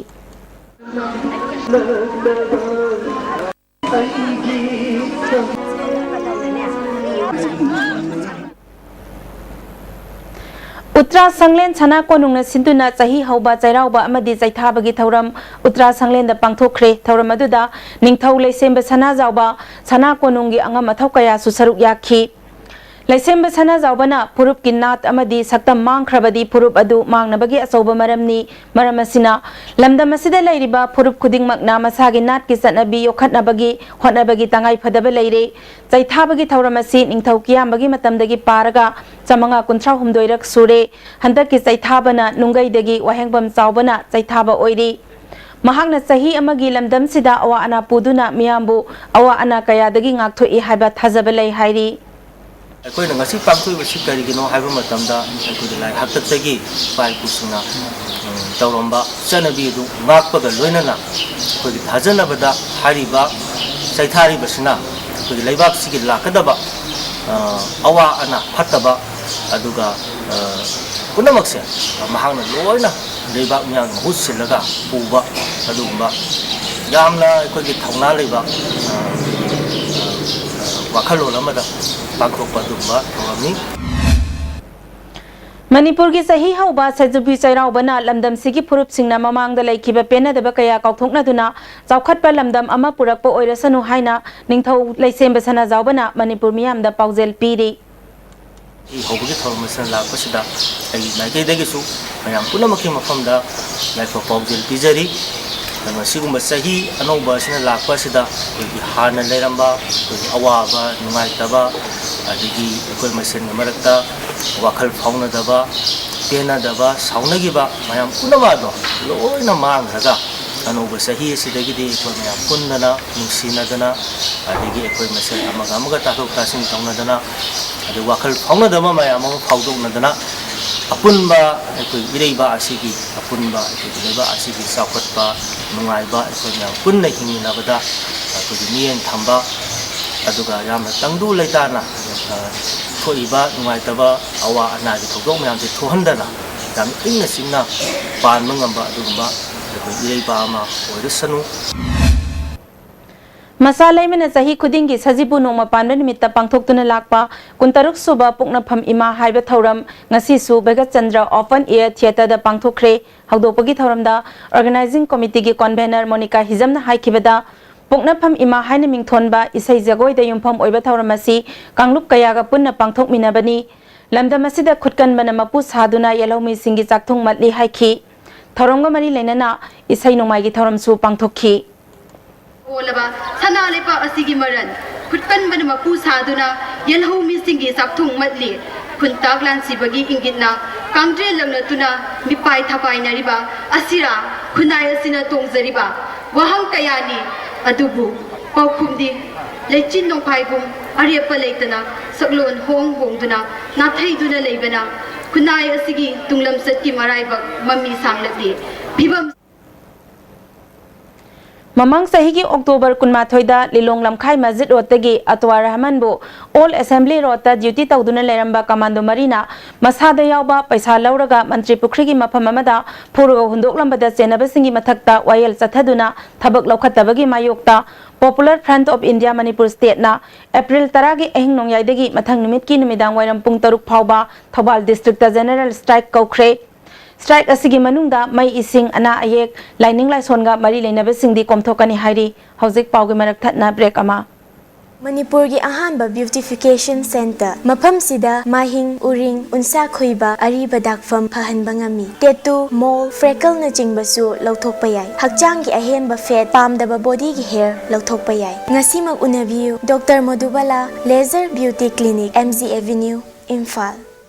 ꯎꯇ꯭ꯔꯥ ꯁꯪꯂꯦꯟ ꯁꯅꯥ ꯀꯣꯅꯨꯡꯅ ꯁꯤꯟꯗꯨꯅ ꯆꯍꯤ ꯍꯧꯕ, ꯆꯩꯔꯥꯎꯕ ꯑꯃꯗꯤ ꯆꯩꯊꯥꯕꯒꯤ ꯊꯧꯔꯝ ꯎꯇ꯭ꯔꯥ ꯁꯪꯂꯦꯟꯗ ꯄꯥꯡꯊꯣꯛꯈ꯭ꯔꯦ꯫ ꯊꯧꯔꯝ ꯑꯗꯨꯗ ꯅꯤꯡꯊꯧ ꯂꯩꯁꯦꯝꯕ ꯁꯅꯥꯖꯥꯎꯕ, ꯁꯅꯥ ꯀꯣꯅꯨꯡꯒꯤ ꯑꯉꯝ ꯑꯊꯧ ꯀꯌꯥꯁꯨ ꯁꯔꯨꯛ ꯌꯥꯈꯤ꯫ ꯂꯩꯁꯦꯝꯕ ꯁꯅꯥꯖꯥꯎꯕꯅ ꯐꯨꯔꯨꯞꯀꯤ ꯅꯥꯠ ꯑꯃꯗꯤ ꯁꯛꯇꯝ ꯃꯥꯡꯈ꯭ꯔꯕꯗꯤ ꯐꯨꯔꯨꯞ ꯑꯗꯨ ꯃꯥꯡꯅꯕꯒꯤ ꯑꯆꯧꯕ ꯃꯔꯝꯅꯤ꯫ ꯃꯔꯝ ꯑꯁꯤꯅ, ꯂꯝꯗꯝ ꯑꯁꯤꯗ ꯂꯩꯔꯤꯕ ꯐꯨꯔꯨꯞ ꯈꯨꯗꯤꯡꯃꯛꯅ ꯃꯁꯥꯒꯤ ꯅꯥꯠꯀꯤ ꯆꯠꯅꯕꯤ ꯌꯣꯛꯈꯠꯅꯕꯒꯤ ꯍꯣꯠꯅꯕꯒꯤ ꯇꯉꯥꯏ ꯐꯗꯕ ꯂꯩꯔꯦ꯫ ꯆꯩꯊꯥꯕꯒꯤ ꯊꯧꯔꯝ ꯑꯁꯤ ꯅꯤꯡꯊꯧ ꯀꯤꯌꯥꯝꯕꯒꯤ ꯃꯇꯝꯗꯒꯤ ꯄꯥꯔꯒ ꯆꯥꯃꯉꯥ ꯀꯨꯟꯊ꯭ꯔꯥ ꯍꯨꯝꯗꯣꯏꯔꯛ ꯁꯨꯔꯦ꯫ ꯍꯟꯗꯛꯀꯤ ꯆꯩꯊꯥꯕꯅ ꯅꯨꯡꯒꯩꯗꯒꯤ ꯋꯥꯍꯦꯡꯕꯝ ꯆꯥꯎꯕꯅ ꯆꯩꯊꯥꯕ ꯑꯣꯏꯔꯤ꯫ ꯃꯍꯥꯛꯅ ꯆꯍꯤ ꯑꯃꯒꯤ ꯂꯝꯗꯝꯁꯤꯗ ꯑꯋꯥ ꯑꯅꯥ ꯄꯨꯗꯨꯅ ꯃꯤꯌꯥꯝꯕꯨ ꯑꯋꯥ ꯑꯅꯥ ꯀꯌꯥꯗꯒꯤ ꯉꯥꯛꯊꯣꯛꯏ ꯍꯥꯏꯕ ꯊꯥꯖꯕ ꯂꯩ ꯍꯥꯏꯔꯤ꯫ ꯑꯩꯈꯣꯏꯅ ꯉꯁꯤ ꯄꯥꯡꯊꯣꯛꯏꯕꯁꯤ ꯀꯔꯤꯒꯤꯅꯣ ꯍꯥꯏꯕ ꯃꯇꯝꯗ, ꯑꯩꯈꯣꯏꯒꯤ ꯂꯥꯏ ꯍꯥꯛꯇꯛꯇꯒꯤ ꯏꯄꯥ ꯏꯄꯨꯁꯤꯡꯅ, ꯎꯝ, ꯇꯧꯔꯝꯕ ꯆꯠꯅꯕꯤ ꯑꯗꯨ ꯉꯥꯛꯄꯒ ꯂꯣꯏꯅꯅ, ꯑꯩꯈꯣꯏꯒꯤ ꯊꯥꯖꯅꯕꯗ ꯍꯥꯏꯔꯤꯕ ꯆꯩꯊꯥꯔꯤꯕꯁꯤꯅ ꯑꯩꯈꯣꯏꯒꯤ ꯂꯩꯕꯥꯛꯁꯤꯒꯤ ꯂꯥꯛꯀꯗꯕ, ꯑ, ꯑꯋꯥ ꯑꯅꯥ ꯐꯠꯇꯕ, ꯑꯗꯨꯒ, ꯑ, ꯄꯨꯝꯅꯃꯛꯁꯦ ꯃꯍꯥꯛꯅ ꯂꯣꯏꯅ ꯂꯩꯕꯥꯛ ꯃꯤꯌꯥꯝꯒꯤ ꯃꯍꯨꯠ ꯁꯤꯜꯂꯒ ꯄꯨꯕ, ꯑꯗꯨꯒꯨꯝꯕ ꯌꯥꯝꯅ ꯑꯩꯈꯣꯏꯒꯤ ꯊꯧꯅꯥ ꯂꯩꯕ, ꯑ, ꯑ, ꯋꯥꯈꯜꯂꯣꯟ ꯑꯃꯗ ꯄꯥꯡꯊꯣꯛꯄ ꯑꯗꯨꯒꯨꯝꯕ ꯊꯧꯔꯝꯅꯤ꯫ ꯃꯅꯤꯄꯨꯔꯒꯤ ꯆꯍꯤ ꯍꯧꯕ ꯁꯦꯟꯖꯨꯕꯤ ꯆꯩꯔꯥꯎꯕꯅ ꯂꯝꯗꯝꯁꯤꯒꯤ ꯐꯨꯔꯨꯞꯁꯤꯡꯅ ꯃꯃꯥꯡꯗ ꯂꯩꯈꯤꯕ ꯄꯦꯟꯅꯗꯕ ꯀꯌꯥ ꯀꯥꯎꯊꯣꯛꯅꯗꯨꯅ ꯆꯥꯎꯈꯠꯄ ꯂꯝꯗꯝ ꯑꯃ ꯄꯨꯔꯛꯄ ꯑꯣꯏꯔꯁꯅꯨ ꯍꯥꯏꯅ ꯅꯤꯡꯊꯧ ꯂꯩꯁꯦꯝꯕ ꯁꯅꯥꯖꯥꯎꯕꯅ ꯃꯅꯤꯄꯨꯔ ꯃꯤꯌꯥꯝꯗ ꯄꯥꯎꯖꯦꯜ ꯄꯤꯔꯤ꯫ ꯆꯍꯤ ꯍꯧꯕꯒꯤ ꯊꯧꯔꯝ ꯑꯁꯤꯅ ꯂꯥꯛꯄꯁꯤꯗ ꯑꯩꯒꯤ ꯃꯥꯏꯀꯩꯗꯒꯤꯁꯨ ꯃꯌꯥꯝ ꯄꯨꯝꯅꯃꯛꯀꯤ ꯃꯐꯝꯗ ꯌꯥꯏꯐ ꯄꯥꯎꯖꯦꯜ ꯄꯤꯖꯔꯤ꯫ ꯑꯗꯨꯅ ꯁꯤꯒꯨꯝꯕ ꯆꯍꯤ ꯑꯅꯧꯕ ꯑꯁꯤꯅ ꯂꯥꯛꯄ ꯑꯁꯤꯗ ꯑꯩꯈꯣꯏꯒꯤ ꯍꯥꯟꯅ ꯂꯩꯔꯝꯕ ꯑꯩꯈꯣꯏꯒꯤ ꯑꯋꯥꯕ, ꯅꯨꯡꯉꯥꯏꯇꯕ, ꯑꯗꯒꯤ ꯑꯩꯈꯣꯏ ꯃꯁꯦꯟꯒꯤ ꯃꯔꯛꯇ ꯋꯥꯈꯜ ꯐꯥꯎꯅꯗꯕ, ꯄꯦꯟꯅꯗꯕ, ꯁꯥꯎꯅꯈꯤꯕ ꯃꯌꯥꯝ ꯄꯨꯝꯅꯃꯛ ꯑꯗꯣ ꯂꯣꯏꯅ ꯃꯥꯡꯈ꯭ꯔꯒ, ꯑꯅꯧꯕ ꯆꯍꯤ ꯑꯁꯤꯗꯒꯤꯗꯤ ꯑꯩꯈꯣꯏ ꯃꯌꯥꯝ ꯄꯨꯟꯗꯅ, ꯅꯨꯡꯁꯤꯅꯗꯅ, ꯑꯗꯒꯤ ꯑꯩꯈꯣꯏ ꯃꯁꯦꯟ ꯑꯃꯒ ꯑꯃꯒ ꯇꯥꯊꯣꯛ ꯇꯥꯁꯤꯟ ꯇꯧꯅꯗꯅ, ꯑꯗꯩ ꯋꯥꯈꯜ ꯐꯥꯎꯅꯗꯕ ꯃꯌꯥꯝ ꯑꯃ ꯐꯥꯎꯗꯣꯛꯅꯗꯅ, ꯑꯄꯨꯟꯕ ꯑꯩꯈꯣꯏ ꯏꯔꯩꯕꯥꯛ ꯑꯁꯤꯒꯤ, ꯑꯄꯨꯟꯕ ꯑꯩꯈꯣꯏꯒꯤ ꯂꯩꯕꯥꯛ ꯑꯁꯤꯒꯤ ꯆꯥꯎꯈꯠꯄ, ꯅꯨꯡꯉꯥꯏꯕ, ꯑꯩꯈꯣꯏ ꯃꯌꯥꯝ ꯄꯨꯟꯅ ꯍꯤꯡꯃꯤꯟꯅꯕꯗ ꯑꯩꯈꯣꯏꯒꯤ ꯃꯤꯠꯌꯦꯡ ꯊꯝꯕ, ꯑꯗꯨꯒ ꯌꯥꯝꯅ ꯇꯪꯗꯨ ꯂꯩꯇꯥꯅ, ꯑ, ꯊꯣꯛꯏꯕ ꯅꯨꯡꯉꯥꯏꯇꯕ ꯑꯋꯥ ꯑꯅꯥꯒꯤ ꯊꯧꯗꯣꯛ ꯃꯌꯥꯝꯁꯦ ꯊꯣꯛꯍꯟꯗꯅ ꯌꯥꯝ ꯏꯪꯅ ꯆꯤꯛꯅ ꯄꯥꯟꯕ ꯉꯝꯕ ꯑꯗꯨꯒꯨꯝꯕ ꯑꯩꯈꯣꯏ ꯏꯔꯩꯕꯥꯛ ꯑꯃ ꯑꯣꯏꯔꯁꯅꯨ꯫ ꯃꯆꯥ ꯂꯩꯃꯅ ꯆꯍꯤ ꯈꯨꯗꯤꯡꯒꯤ ꯁꯖꯤꯕꯨ ꯅꯣꯡꯃ ꯄꯥꯟꯕ ꯅꯨꯃꯤꯠꯇ ꯄꯥꯡꯊꯣꯛꯇꯨꯅ ꯂꯥꯛꯄ ꯀꯨꯟꯇꯔꯨꯛ ꯁꯨꯕ ꯄꯣꯛꯅꯐꯝ ꯏꯃꯥ ꯍꯥꯏꯕ ꯊꯧꯔꯝ ꯉꯁꯤꯁꯨ ꯚꯒꯠ ꯆꯟꯗ꯭ꯔ ꯑꯣꯄꯟ ꯑꯦꯌꯔ ꯊꯤꯌꯦꯇꯔꯗ ꯄꯥꯡꯊꯣꯛꯈ꯭ꯔꯦ꯫ ꯍꯧꯗꯣꯛꯄꯒꯤ ꯊꯧꯔꯝꯗ ꯑꯣꯔꯒꯅꯥꯏꯖꯤꯡ ꯀꯣꯃꯤꯇꯤꯒꯤ ꯀꯣꯟꯚꯦꯅꯔ ꯃꯣꯅꯤꯀꯥ ꯍꯤꯖꯝꯅ ꯍꯥꯏꯈꯤꯕꯗ, ꯄꯣꯛꯅꯐꯝ ꯏꯃꯥ ꯍꯥꯏꯅ ꯃꯤꯡꯊꯣꯟꯕ ꯏꯁꯩ ꯖꯒꯣꯏꯗ ꯌꯨꯝꯐꯝ ꯑꯣꯏꯕ ꯊꯧꯔꯝ ꯑꯁꯤ ꯀꯥꯡꯂꯨꯞ ꯀꯌꯥꯒ ꯄꯨꯟꯅ ꯄꯥꯡꯊꯣꯛꯃꯤꯟꯅꯕꯅꯤ꯫ ꯂꯝꯗꯝ ꯑꯁꯤꯗ ꯈꯨꯠꯀꯟꯕꯅ ꯃꯄꯨ ꯁꯥꯗꯨꯅ ꯌꯦꯜꯍꯧꯃꯤꯁꯤꯡꯒꯤ ꯆꯥꯛꯊꯨꯡ ꯃꯠꯂꯤ ꯍꯥꯏꯈꯤ꯫ ꯊꯧꯔꯝꯒ ꯃꯔꯤ ꯂꯩꯅꯅ ꯏꯁꯩ ꯅꯣꯡꯃꯥꯏꯒꯤ ꯊꯧꯔꯝꯁꯨ ꯄꯥꯡꯊꯣꯛꯈꯤ꯫ ꯑꯣꯜꯂꯕ ꯁꯅꯥ ꯂꯩꯕꯥꯛ ꯑꯁꯤꯒꯤ ꯃꯔꯜ, ꯈꯨꯠꯀꯟꯕꯅ ꯃꯄꯨ ꯁꯥꯗꯨꯅ ꯌꯦꯜꯍꯧꯃꯤꯁꯤꯡꯒꯤ ꯆꯥꯛꯊꯨꯡ ꯃꯠꯂꯤ꯫ ꯈꯨꯟꯇꯥꯛ ꯂꯥꯟꯁꯤꯕꯒꯤ ꯏꯪꯒꯤꯠꯅ ꯀꯥꯡꯖꯦꯜ ꯂꯪꯂꯛꯇꯨꯅ ꯃꯤꯄꯥꯏ ꯊꯄꯥꯏꯅꯔꯤꯕ ꯑꯁꯤꯔꯥ ꯈꯨꯟꯅꯥꯏ ꯑꯁꯤꯅ ꯇꯣꯡꯖꯔꯤꯕ ꯋꯥꯍꯪ ꯀꯌꯥꯅꯤ꯫ ꯑꯗꯨꯕꯨ ꯄꯥꯎꯈꯨꯝꯗꯤ ꯂꯩꯆꯤꯟ ꯅꯣꯡꯐꯥꯏꯒꯨꯝ ꯑꯔꯦꯞꯄ ꯂꯩꯇꯅ ꯁꯛꯂꯣꯟ ꯍꯣꯡ ꯍꯣꯡꯗꯨꯅ ꯅꯥꯊꯩꯗꯨꯅ ꯂꯩꯕꯅ ꯈꯨꯟꯅꯥꯏ ꯑꯁꯤꯒꯤ ꯇꯨꯡꯂꯝꯆꯠꯀꯤ ꯃꯔꯥꯏꯕꯛ ꯃꯃꯤ ꯁꯥꯡꯂꯛꯂꯤ꯫ ꯐꯤꯕꯝ ꯃꯃꯥꯡ ꯆꯍꯤꯒꯤ ꯑꯣꯛꯇꯣꯕꯔ ꯀꯨꯟꯃꯥꯊꯣꯏꯗ ꯂꯤꯂꯣꯡ ꯂꯝꯈꯥꯏ ꯃꯁꯖꯤꯗ ꯔꯣꯗꯇꯒꯤ ꯑꯇꯋꯥ ꯔꯍꯃꯟꯕꯨ ꯑꯣꯜ ꯑꯦꯁꯦꯝꯕ꯭ꯂꯤ ꯔꯣꯗꯇ ꯗ꯭ꯌꯨꯇꯤ ꯇꯧꯗꯨꯅ ꯂꯩꯔꯝꯕ ꯀꯃꯥꯟꯗꯣ ꯃꯔꯤꯅ ꯃꯁꯥꯗ ꯌꯥꯎꯕ ꯄꯩꯁꯥ ꯂꯧꯔꯒ ꯃꯟꯇ꯭ꯔꯤ ꯄꯨꯈ꯭ꯔꯤꯒꯤ ꯃꯐꯝ ꯑꯃꯗ ꯐꯨꯔꯒ ꯍꯨꯟꯗꯣꯛꯂꯝꯕꯗ ꯆꯦꯟꯅꯕꯁꯤꯡꯒꯤ ꯃꯊꯛꯇ ꯋꯥꯌꯦꯜ ꯆꯠꯊꯗꯨꯅ ꯊꯕꯛ ꯂꯧꯈꯠꯇꯕꯒꯤ ꯃꯥꯌꯣꯛꯇ Popular Front of India Manipur Stateꯅ ꯑꯦꯄ꯭ꯔꯤꯜ ꯇꯔꯥꯒꯤ ꯑꯍꯤꯡ ꯅꯣꯡꯌꯥꯏꯗꯒꯤ ꯃꯊꯪ ꯅꯨꯃꯤꯠꯀꯤ ꯅꯨꯃꯤꯗꯥꯡ ꯋꯥꯏꯔꯝ ꯄꯨꯡ ꯇꯔꯨꯛ ꯐꯥꯎꯕ ꯊꯧꯕꯥꯜ ꯗꯤꯁꯇ꯭ꯔꯤꯛꯇ ꯖꯦꯅꯔꯦꯜ ꯁ꯭ꯇ꯭ꯔꯥꯏꯛ ꯀꯧꯈ꯭ꯔꯦ꯫ ꯁ꯭ꯇ꯭ꯔꯥꯏꯛ ꯑꯁꯤꯒꯤ ꯃꯅꯨꯡꯗ ꯃꯩ, ꯏꯁꯤꯡ, ꯑꯅꯥ ꯑꯌꯦꯛ, ꯂꯥꯏꯅꯤꯡ ꯂꯥꯏꯁꯣꯟꯒ ꯃꯔꯤ ꯂꯩꯅꯕꯁꯤꯡꯗꯤ ꯀꯣꯝꯊꯣꯛꯀꯅꯤ ꯍꯥꯏꯔꯤ꯫ ꯍꯧꯖꯤꯛ ꯄꯥꯎꯒꯤ ꯃꯔꯛ ꯊꯠꯅ ꯕ꯭ꯔꯦꯛ ꯑꯃ꯫ ꯃꯅꯤꯄꯨꯔꯒꯤ ꯑꯍꯥꯟꯕ ꯕ꯭ꯌꯨꯇꯤꯐꯤꯀꯦꯁꯟ ꯁꯦꯟꯇꯔ꯫ ꯃꯐꯝꯁꯤꯗ ꯃꯥꯍꯤꯡ, ꯎꯔꯤꯡ, ꯎꯟꯁꯥ ꯈꯣꯏꯕ, ꯑꯔꯤꯕ ꯗꯥꯛꯐꯝ ꯐꯍꯟꯕ ꯉꯝꯃꯤ꯫ ꯇꯦꯇꯨ, ꯃꯣꯜ, ꯐ꯭ꯔꯦꯀꯜꯅꯆꯤꯡꯕꯁꯨ ꯂꯧꯊꯣꯛꯄ ꯌꯥꯏ꯫ ꯍꯛꯆꯥꯡꯒꯤ ꯑꯍꯦꯟꯕ ꯐꯦꯠ, ꯄꯥꯝꯗꯕ ꯕꯣꯗꯤꯒꯤ ꯍꯦꯌꯔ ꯂꯧꯊꯣꯛꯄ ꯌꯥꯏ꯫ ꯉꯁꯤꯃꯛ ꯎꯅꯕꯤꯌꯨ꯫ Doctor Madhubala, Laser Beauty Clinic, M G Avenue, Imphal.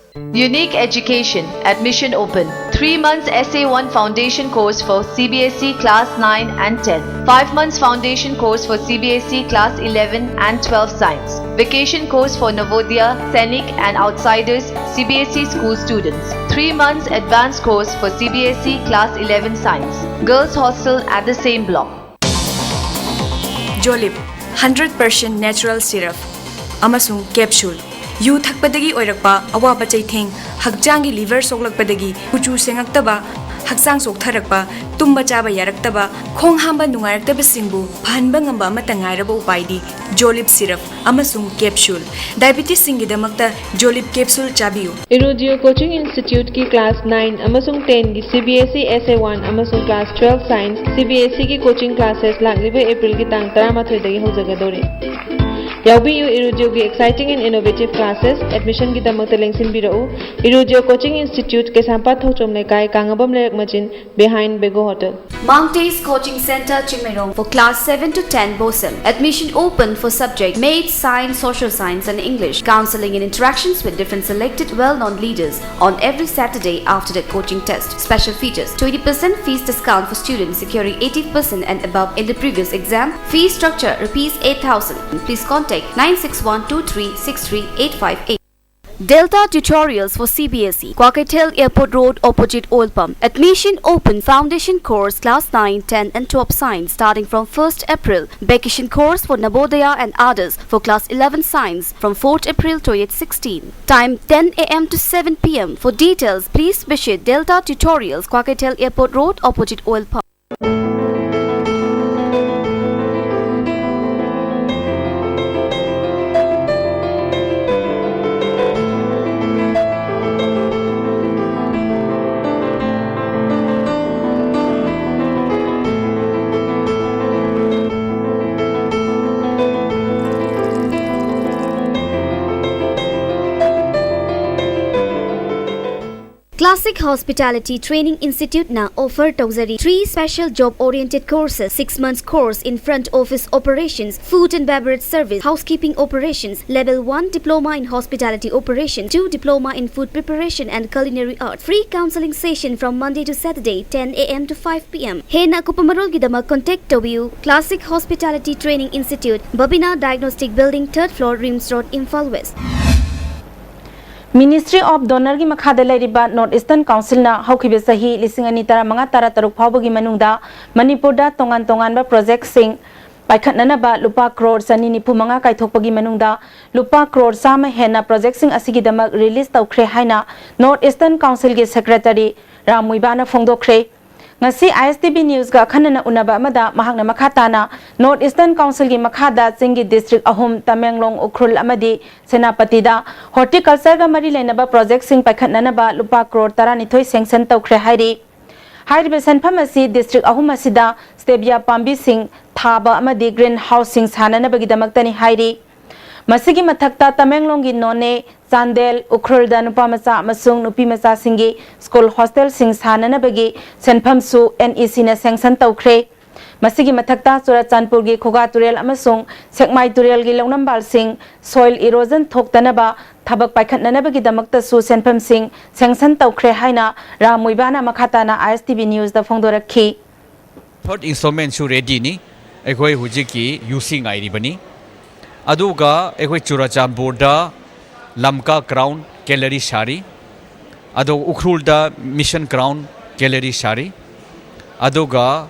Unique Education, admission open. Three months S A one foundation course for C B S E class nine and ten. Five months foundation course for C B S E class eleven and twelve science. Vacation course for Navodaya, Sainik and outsiders C B S E school students. Three months advanced course for C B S E class eleven science. Girls hostel at the same block. ꯖꯣꯂꯤꯞ hundred percent natural syrup ꯑꯃꯁꯨꯡ capsule. ꯌꯨ ꯊꯛꯄꯗꯒꯤ ꯑꯣꯏꯔꯛꯄ ꯑꯋꯥꯕ ꯆꯩꯊꯦꯡ, ꯍꯛꯆꯥꯡꯒꯤ liver ꯁꯣꯛꯂꯛꯄꯗꯒꯤ ꯀꯨꯆꯨ ꯁꯦꯡꯉꯛꯇꯕ, ꯍꯛꯆꯥꯡ ꯆꯣꯛꯊꯔꯛꯄ, ꯇꯨꯝꯕ ꯆꯥꯕ ꯌꯥꯔꯛꯇꯕ, ꯈꯣꯡ ꯍꯥꯝꯕ ꯅꯨꯡꯉꯥꯏꯔꯛꯇꯕꯁꯤꯡꯕꯨ ꯐꯍꯟꯕ ꯉꯝꯕ ꯑꯃꯠꯇ ꯉꯥꯏꯔꯕ ꯎꯄꯥꯏꯗꯤ ꯖꯣꯂꯤꯞ ꯁꯤꯔꯞ ꯑꯃꯁꯨꯡ ꯀꯦꯞꯁꯨꯜ꯫ ꯗꯥꯏꯕꯤꯇꯤꯁꯁꯤꯡꯒꯤꯗꯃꯛꯇ ꯖꯣꯂꯤꯞ ꯀꯦꯞꯁꯨꯜ ꯆꯥꯕꯤꯌꯨ꯫ ꯏꯔꯨꯗꯤꯑꯣ ꯀꯣꯆꯤꯡ ꯏꯟꯁꯇꯤꯇ꯭ꯌꯨꯠꯀꯤ ꯀ꯭ꯂꯥꯁ ꯅꯥꯏꯟ ꯑꯃꯁꯨꯡ ꯇꯦꯟꯒꯤ C B S E S A one ꯑꯃꯁꯨꯡ class twelve science C B S ꯏꯒꯤ ꯀꯣꯆꯤꯡ ꯀ꯭ꯂꯥꯁꯦꯁ ꯂꯥꯛꯂꯤꯕ ꯑꯦꯄ꯭ꯔꯤꯜꯒꯤ ꯇꯥꯡ ꯇꯔꯥꯃꯥꯊꯣꯏꯗꯒꯤ ꯍꯧꯖꯒꯗꯧꯔꯤ꯫ ꯌꯥꯎꯕꯤꯌꯨ ꯏꯔꯨꯗꯤꯑꯣꯒꯤ exciting and innovative classes꯫ ꯑꯦꯗꯃꯤꯁꯟꯒꯤꯗꯃꯛꯇ ꯂꯦꯡꯁꯤꯟꯕꯤꯔꯛꯎ꯫ ꯏꯔꯨꯗꯤꯑꯣ ꯀꯣꯆꯤꯡ ꯏꯟꯁꯇꯤꯇ꯭ꯌꯨꯠ, ꯀꯩꯁꯥꯝꯄꯥꯠ ꯊꯣꯡꯆꯣꯝ ꯂꯩꯀꯥꯏ, ꯀꯥꯡꯉꯕꯝ ꯂꯩꯔꯛ ꯃꯆꯤꯟ, behind Bego Hotel. Mount Ace Coaching Center, Chingmeirong, for class seven to ten, Bosem. Admission open for subject Maths, Science, Social Science and English. Counseling and interactions with different selected well-known leaders on every Saturday after the coaching test. Special features: twenty percent fees discount for students securing eighty percent and above in the previous exam. Fee structure: rupees eight thousand. Please contact nine six one two three six three eight five eight. Delta Tutorials for C B S E, Kwakeithel Airport Road, opposite Oil Pump. Admission open. Foundation course, class nine, ten and twelve science, starting from first April. Vacation course for Navodaya and others for class eleven science from fourth April twenty sixteen. Time ten A M to seven P M. For details, please visit Delta Tutorials, Kwakeithel Airport Road, opposite Oil Pump. Class Hospitality Training Institute ꯅ offer ꯇꯧꯖꯔꯤ three special job oriented courses: six months course in front office operations, food and beverage service, housekeeping operations, level one diploma in hospitality operations, two diploma in food preparation and culinary arts. Free counseling session from Monday to Saturday, ten a m to five p m. ꯍꯦꯟꯅ ꯑꯀꯨꯞꯄ ꯃꯔꯣꯜꯒꯤꯗꯃꯛ contact ꯇꯧꯕꯤꯌꯨ: Classic Hospitality Training Institute, Babina Diagnostic Building, third floor, RIMS Road, Imphal West. Ministry of DoNER ꯒꯤ ꯃꯈꯥꯗ ꯂꯩꯔꯤꯕ North Eastern Council ꯅ ꯍꯧꯈꯤꯕ ꯆꯍꯤ ꯂꯤꯁꯤꯡ ꯑꯅꯤ ꯇꯔꯥꯃꯉꯥ ꯇꯔꯥꯇꯔꯨꯛ ꯐꯥꯎꯕꯒꯤ ꯃꯅꯨꯡꯗ ꯃꯅꯤꯄꯨꯔꯗ ꯇꯣꯉꯥꯟ ꯇꯣꯉꯥꯟꯕ project ꯁꯤꯡ ꯄꯥꯏꯈꯠꯅꯅꯕ ꯂꯨꯄꯥ ꯀ꯭ꯔꯣꯔ ꯆꯅꯤ ꯅꯤꯐꯨ ꯃꯉꯥ ꯀꯥꯏꯊꯣꯛꯄꯒꯤ ꯃꯅꯨꯡꯗ ꯂꯨꯄꯥ ꯀ꯭ꯔꯣꯔ ꯆꯥꯝꯃ ꯍꯦꯟꯅ project ꯁꯤꯡ ꯑꯁꯤꯒꯤꯗꯃꯛ release ꯇꯧꯈ꯭ꯔꯦ ꯍꯥꯏꯅ North Eastern Council ꯒꯤ Secretary ꯔꯥꯝ ꯃꯨꯏꯕꯥꯅ ꯐꯣꯡꯗꯣꯛꯈ꯭ꯔꯦ꯫ ꯉꯁꯤ I S T V News ꯒ ꯑꯈꯟꯅꯅ ꯎꯅꯕ ꯑꯃꯗ ꯃꯍꯥꯛꯅ ꯃꯈꯥ ꯇꯥꯅ North Eastern Council ꯒꯤ ꯃꯈꯥꯗ ꯆꯤꯡꯒꯤ district ꯑꯍꯨꯝ, ꯇꯃꯦꯡꯂꯣꯡ, ꯎꯈ꯭ꯔꯨꯜ ꯑꯃꯗꯤ ꯁꯦꯅꯥꯄꯇꯤꯗ horticulture ꯒ ꯃꯔꯤ ꯂꯩꯅꯕ project ꯁꯤꯡ ꯄꯥꯏꯈꯠꯅꯅꯕ ꯂꯨꯄꯥ ꯀ꯭ꯔꯣꯔ ꯇꯔꯥꯅꯤꯊꯣꯏ sanction ꯇꯧꯈ꯭ꯔꯦ ꯍꯥꯏꯔꯤ꯫ ꯍꯥꯏꯔꯤꯕ ꯁꯦꯟꯐꯝ ꯑꯁꯤ district ꯑꯍꯨꯝ ꯑꯁꯤꯗ stevia ꯄꯥꯝꯕꯤꯁꯤꯡ ꯊꯥꯕ ꯑꯃꯗꯤ green house ꯁꯤꯡ ꯁꯥꯅꯅꯕꯒꯤꯗꯃꯛꯇꯅꯤ ꯍꯥꯏꯔꯤ꯫ ꯃꯁꯤꯒꯤ ꯃꯊꯛꯇ ꯇꯃꯦꯡꯂꯣꯡꯒꯤ ꯅꯣꯅꯦ, ꯆꯥꯟꯗꯦꯜ, ꯎꯈ꯭ꯔꯨꯜꯗ ꯅꯨꯄꯥ ꯃꯆꯥ ꯑꯃꯁꯨꯡ ꯅꯨꯄꯤ ꯃꯆꯥꯁꯤꯡꯒꯤ school hostel ꯁꯤꯡ ꯁꯥꯅꯅꯕꯒꯤ ꯁꯦꯟꯐꯝꯁꯨ N E C ꯅ sanction ꯇꯧꯈ꯭ꯔꯦ꯫ ꯃꯁꯤꯒꯤ ꯃꯊꯛꯇ ꯆꯨꯔꯆꯥꯟꯄꯨꯔꯒꯤ ꯈꯨꯒꯥ ꯇꯨꯔꯦꯜ ꯑꯃꯁꯨꯡ ꯁꯦꯛꯃꯥꯏ ꯇꯨꯔꯦꯜꯒꯤ ꯂꯧꯅꯝꯕꯥꯜꯁꯤꯡ soil erosion ꯊꯣꯛꯇꯅꯕ ꯊꯕꯛ ꯄꯥꯏꯈꯠꯅꯅꯕꯒꯤꯗꯃꯛꯇꯁꯨ ꯁꯦꯟꯐꯝꯁꯤꯡ sanction ꯇꯧꯈ꯭ꯔꯦ ꯍꯥꯏꯅ ꯔꯥꯝ ꯃꯨꯏꯕꯥꯅ ꯃꯈꯥ ꯇꯥꯅ I S T V News the ꯐꯣꯡꯗꯣꯔꯛꯈꯤ꯫ Third installment ꯁꯨ ready ꯅꯤ꯫ ꯑꯩꯈꯣꯏ ꯍꯧꯖꯤꯛꯀꯤ U C ꯉꯥꯏꯔꯤꯕꯅꯤ꯫ ꯑꯗꯨꯒ ꯑꯩꯈꯣꯏ ꯆꯨꯔꯆꯥꯟꯄꯨꯔꯗ ꯂꯝꯀꯥ ground gallery ꯁꯥꯔꯤ꯫ ꯑꯗꯨꯒ ꯎꯈ꯭ꯔꯨꯜꯗ mission ground gallery ꯁꯥꯔꯤ꯫ ꯑꯗꯨꯒ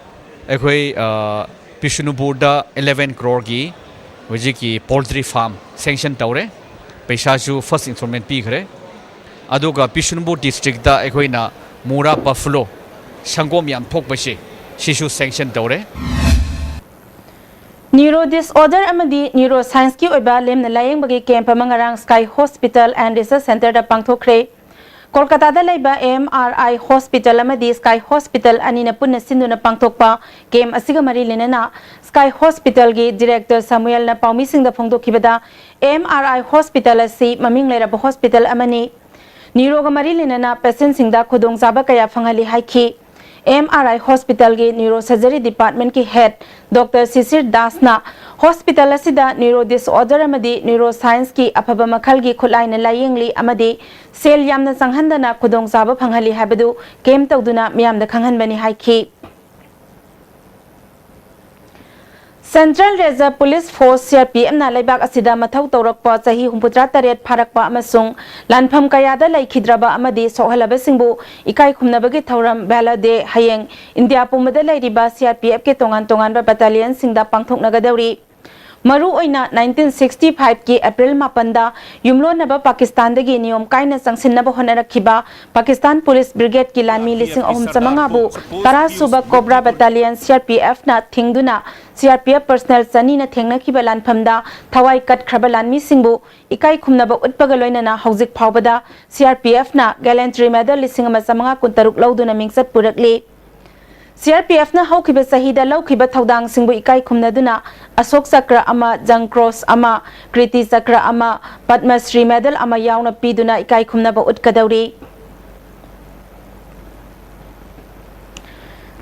ꯑꯩꯈꯣꯏ, ꯑ, ꯕꯤꯁꯅꯨꯄꯨꯔꯗ eleven crore ꯒꯤ ꯍꯧꯖꯤꯛꯀꯤ poultry farm sanction ꯇꯧꯔꯦ꯫ ꯄꯩꯁꯥꯁꯨ first installment ꯄꯤꯈ꯭ꯔꯦ꯫ ꯑꯗꯨꯒ ꯕꯤꯁꯅꯨꯄꯨꯔ district ꯇ ꯑꯩꯈꯣꯏꯅ ꯃꯨꯔꯥ buffalo, ꯁꯪꯒꯣꯝ ꯌꯥꯝ ꯊꯣꯛꯄꯁꯦ, ꯁꯤꯁꯨ sanction ꯇꯧꯔꯦ꯫ Neuro disorder ꯑꯃꯗꯤ neuroscience ꯀꯤ ꯑꯣꯏꯕ ꯂꯦꯝꯅ ꯂꯥꯌꯦꯡꯕꯒꯤ camp ꯑꯃ ꯉꯔꯥꯡ Sky Hospital and Research Centre ꯗ ꯄꯥꯡꯊꯣꯛꯈ꯭ꯔꯦ꯫ ꯀꯣꯜꯀꯇꯥꯗ ꯂꯩꯕ M R I Hospital ꯑꯃꯗꯤ Sky Hospital ꯑꯅꯤꯅ ꯄꯨꯟꯅ ꯁꯤꯟꯗꯨꯅ ꯄꯥꯡꯊꯣꯛꯄ camp ꯑꯁꯤꯒ ꯃꯔꯤ ꯂꯩꯅꯅ Sky Hospital ꯒꯤ director ꯁꯃꯨꯑꯦꯜꯅ ꯄꯥꯎꯃꯤꯁꯤꯡꯗ ꯐꯣꯡꯗꯣꯛꯈꯤꯕꯗ, M R I Hospital ꯑꯁꯤ ꯃꯃꯤꯡ ꯂꯩꯔꯕ hospital ꯑꯃꯅꯤ꯫ ꯅ꯭ꯌꯨꯔꯣꯒ ꯃꯔꯤ ꯂꯩꯅꯅ ꯄꯦꯁꯦꯟꯁꯤꯡꯗ ꯈꯨꯗꯣꯡꯆꯥꯕ ꯀꯌꯥ ꯐꯪꯍꯜꯂꯤ ꯍꯥꯏꯈꯤ꯫ ꯑꯦꯝ ꯑꯥꯔ ꯑꯥꯏ ꯍꯣꯁꯄꯤꯇꯥꯜꯒꯤ ꯅ꯭ꯌꯨꯔꯣ ꯁꯔꯖꯔꯤ ꯗꯤꯄꯥꯔꯠꯃꯦꯟꯠꯀꯤ ꯍꯦꯗ ꯗꯣꯛꯇꯔ ꯁꯤꯁꯤꯔ ꯗꯥꯁꯅ ꯍꯣꯁꯄꯤꯇꯥꯜ ꯑꯁꯤꯗ ꯅ꯭ꯌꯨꯔꯣ ꯗꯤꯁꯑꯣꯔꯗꯔ ꯑꯃꯗꯤ ꯅ꯭ꯌꯨꯔꯣ ꯁꯥꯏꯟꯁꯀꯤ ꯑꯐꯕ ꯃꯈꯜꯒꯤ ꯈꯨꯠꯂꯥꯏꯅ ꯂꯥꯌꯦꯡꯂꯤ ꯑꯃꯗꯤ ꯁꯦꯜ ꯌꯥꯝꯅ ꯆꯪꯍꯟꯗꯅ ꯈꯨꯗꯣꯡꯆꯥꯕ ꯐꯪꯍꯜꯂꯤ ꯍꯥꯏꯕꯗꯨ ꯀꯦꯝ ꯇꯧꯗꯨꯅ ꯃꯤꯌꯥꯝꯗ ꯈꯪꯍꯟꯕꯅꯤ ꯍꯥꯏꯈꯤ꯫ Central Reserve Police Force, C R P F, ꯅ ꯂꯩꯕꯥꯛ ꯑꯁꯤꯗ ꯃꯊꯧ ꯇꯧꯔꯛꯄ ꯆꯍꯤ ꯍꯨꯝꯐꯨꯇꯔꯥ ꯇꯔꯦꯠ ꯐꯥꯔꯛꯄ ꯑꯃꯁꯨꯡ ꯂꯥꯟꯐꯝ ꯀꯌꯥꯗ ꯂꯩꯈꯤꯗ꯭ꯔꯕ ꯑꯃꯗꯤ ꯁꯣꯛꯍꯜꯂꯕꯁꯤꯡꯕꯨ ꯏꯀꯥꯏ ꯈꯨꯝꯅꯕꯒꯤ ꯊꯧꯔꯝ Valor Day ꯍꯌꯦꯡ ꯏꯟꯗꯤꯌꯥ ꯄꯨꯝꯕꯗ ꯂꯩꯔꯤꯕ C R P F ꯀꯤ ꯇꯣꯉꯥꯟ ꯇꯣꯉꯥꯟꯕ battalionꯁꯤꯡꯗ ꯄꯥꯡꯊꯣꯛꯅꯒꯗꯧꯔꯤ꯫ ꯃꯔꯨꯑꯣꯏꯅ nineteen sixty five ꯀꯤ April ꯃꯥꯄꯟꯗ ꯌꯨꯝꯂꯣꯟꯅꯕ ꯄꯥꯀꯤꯁꯇꯥꯟꯗꯒꯤ ꯅꯤꯌꯣꯝ ꯀꯥꯏꯅ ꯆꯪꯁꯤꯟꯅꯕ ꯍꯣꯠꯅꯔꯛꯈꯤꯕ ꯄꯥꯀꯤꯁꯇꯥꯟ ꯄꯨꯂꯤꯁ ꯕ꯭ꯔꯤꯒꯦꯗꯀꯤ ꯂꯥꯟꯃꯤ ꯂꯤꯁꯤꯡ ꯑꯍꯨꯝ ꯆꯥꯃꯉꯥꯕꯨ ꯇꯔꯥ ꯁꯨꯕ cobra ꯕꯦꯇꯥꯂꯤꯌꯟ C R P F ꯅ ꯊꯤꯡꯗꯨꯅ C R P F personnel ꯆꯅꯤꯅ ꯊꯦꯡꯅꯈꯤꯕ ꯂꯥꯟꯐꯝꯗ ꯊꯋꯥꯏ ꯀꯠꯈ꯭ꯔꯕ ꯂꯥꯟꯃꯤꯁꯤꯡꯕꯨ ꯏꯀꯥꯏ ꯈꯨꯝꯅꯕ ꯎꯠꯄꯒ ꯂꯣꯏꯅꯅ ꯍꯧꯖꯤꯛ ꯐꯥꯎꯕꯗ C R P F ꯅ Gallantry Medal ꯂꯤꯁꯤꯡ ꯑꯃ ꯆꯥꯃꯉꯥ ꯀꯨꯟꯇꯔꯨꯛ ꯂꯧꯗꯨꯅ ꯃꯤꯡꯆꯠ ꯄꯨꯔꯛꯂꯤ꯫ C R P F ꯅ ꯍꯧꯈꯤꯕ ꯆꯍꯤꯗ ꯂꯧꯈꯤꯕ ꯊꯧꯗꯥꯡꯁꯤꯡꯕꯨ ꯏꯀꯥꯏ ꯈꯨꯝꯅꯗꯨꯅ ꯑꯁꯣꯛ ꯆꯀ꯭ꯔ ꯑꯃ, ꯖꯪ ꯀ꯭ꯔꯣꯁ ꯑꯃ, ꯀ꯭ꯔꯤꯇꯤ ꯆꯀ꯭ꯔ ꯑꯃ, ꯄꯗꯃ ꯁ꯭ꯔꯤ ꯃꯦꯗꯜ ꯑꯃ ꯌꯥꯎꯅ ꯄꯤꯗꯨꯅ ꯏꯀꯥꯏ ꯈꯨꯝꯅꯕ ꯎꯠꯀꯗꯧꯔꯤ꯫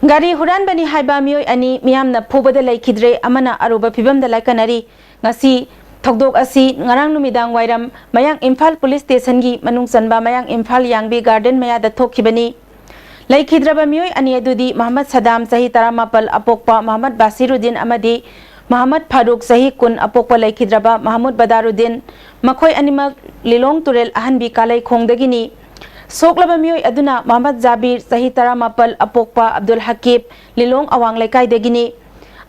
ꯒꯥꯔꯤ ꯍꯨꯔꯥꯟꯕꯅꯤ ꯍꯥꯏꯕ ꯃꯤꯑꯣꯏ ꯑꯅꯤ ꯃꯤꯌꯥꯝꯅ ꯐꯨꯕꯗ ꯂꯩꯈꯤꯗ꯭ꯔꯦ, ꯑꯃꯅ ꯑꯔꯨꯕ ꯐꯤꯕꯝꯗ ꯂꯥꯏꯀꯠꯅꯔꯤ꯫ ꯉꯁꯤ ꯊꯧꯗꯣꯛ ꯑꯁꯤ ꯉꯔꯥꯡ ꯅꯨꯃꯤꯗꯥꯡ ꯋꯥꯏꯔꯝ ꯃꯌꯥꯡ ꯏꯝꯐꯥꯜ ꯄꯨꯂꯤꯁ ꯁ꯭ꯇꯦꯁꯟꯒꯤ ꯃꯅꯨꯡ ꯆꯟꯕ ꯃꯌꯥꯡ ꯏꯝꯐꯥꯜ ꯌꯥꯡꯕꯤ ꯒꯥꯔꯗꯦꯟ ꯃꯌꯥꯗ ꯊꯣꯛꯈꯤꯕꯅꯤ꯫ ꯂꯩꯈꯤꯗ꯭ꯔꯕ ꯃꯤꯑꯣꯏ ꯑꯅꯤ ꯑꯗꯨꯗꯤ ꯃꯍꯃꯗ ꯁꯗꯥꯝ, ꯆꯍꯤ ꯇꯔꯥꯃꯥꯄꯜ, ꯑꯄꯣꯛꯄ ꯃꯍꯃꯗ ꯕꯥꯁꯤꯔꯨꯗꯤꯟ ꯑꯃꯗꯤ ꯃꯍꯃꯗ ꯐꯥꯔꯨꯛ, ꯆꯍꯤ ꯀꯨꯟ, ꯑꯄꯣꯛꯄ ꯂꯩꯈꯤꯗ꯭ꯔꯕ ꯃꯍꯃꯨꯗ ꯕꯗꯥꯔꯨꯗꯤꯟ, ꯃꯈꯣꯏ ꯑꯅꯤꯃꯛ ꯂꯤꯂꯣꯡ ꯇꯨꯔꯦꯜ ꯑꯍꯟꯕꯤ ꯀꯥꯂꯩꯈꯣꯡꯗꯒꯤꯅꯤ꯫ ꯁꯣꯛꯂꯕ ꯃꯤꯑꯣꯏ ꯑꯗꯨꯅ ꯃꯍꯃꯗ ꯖꯥꯕꯤꯔ, ꯆꯍꯤ ꯇꯔꯥꯃꯥꯄꯜ, ꯑꯄꯣꯛꯄ ꯑꯕꯗꯨꯜ ꯍꯀꯤꯕ, ꯂꯤꯂꯣꯡ ꯑꯋꯥꯡ ꯂꯩꯀꯥꯏꯗꯒꯤꯅꯤ꯫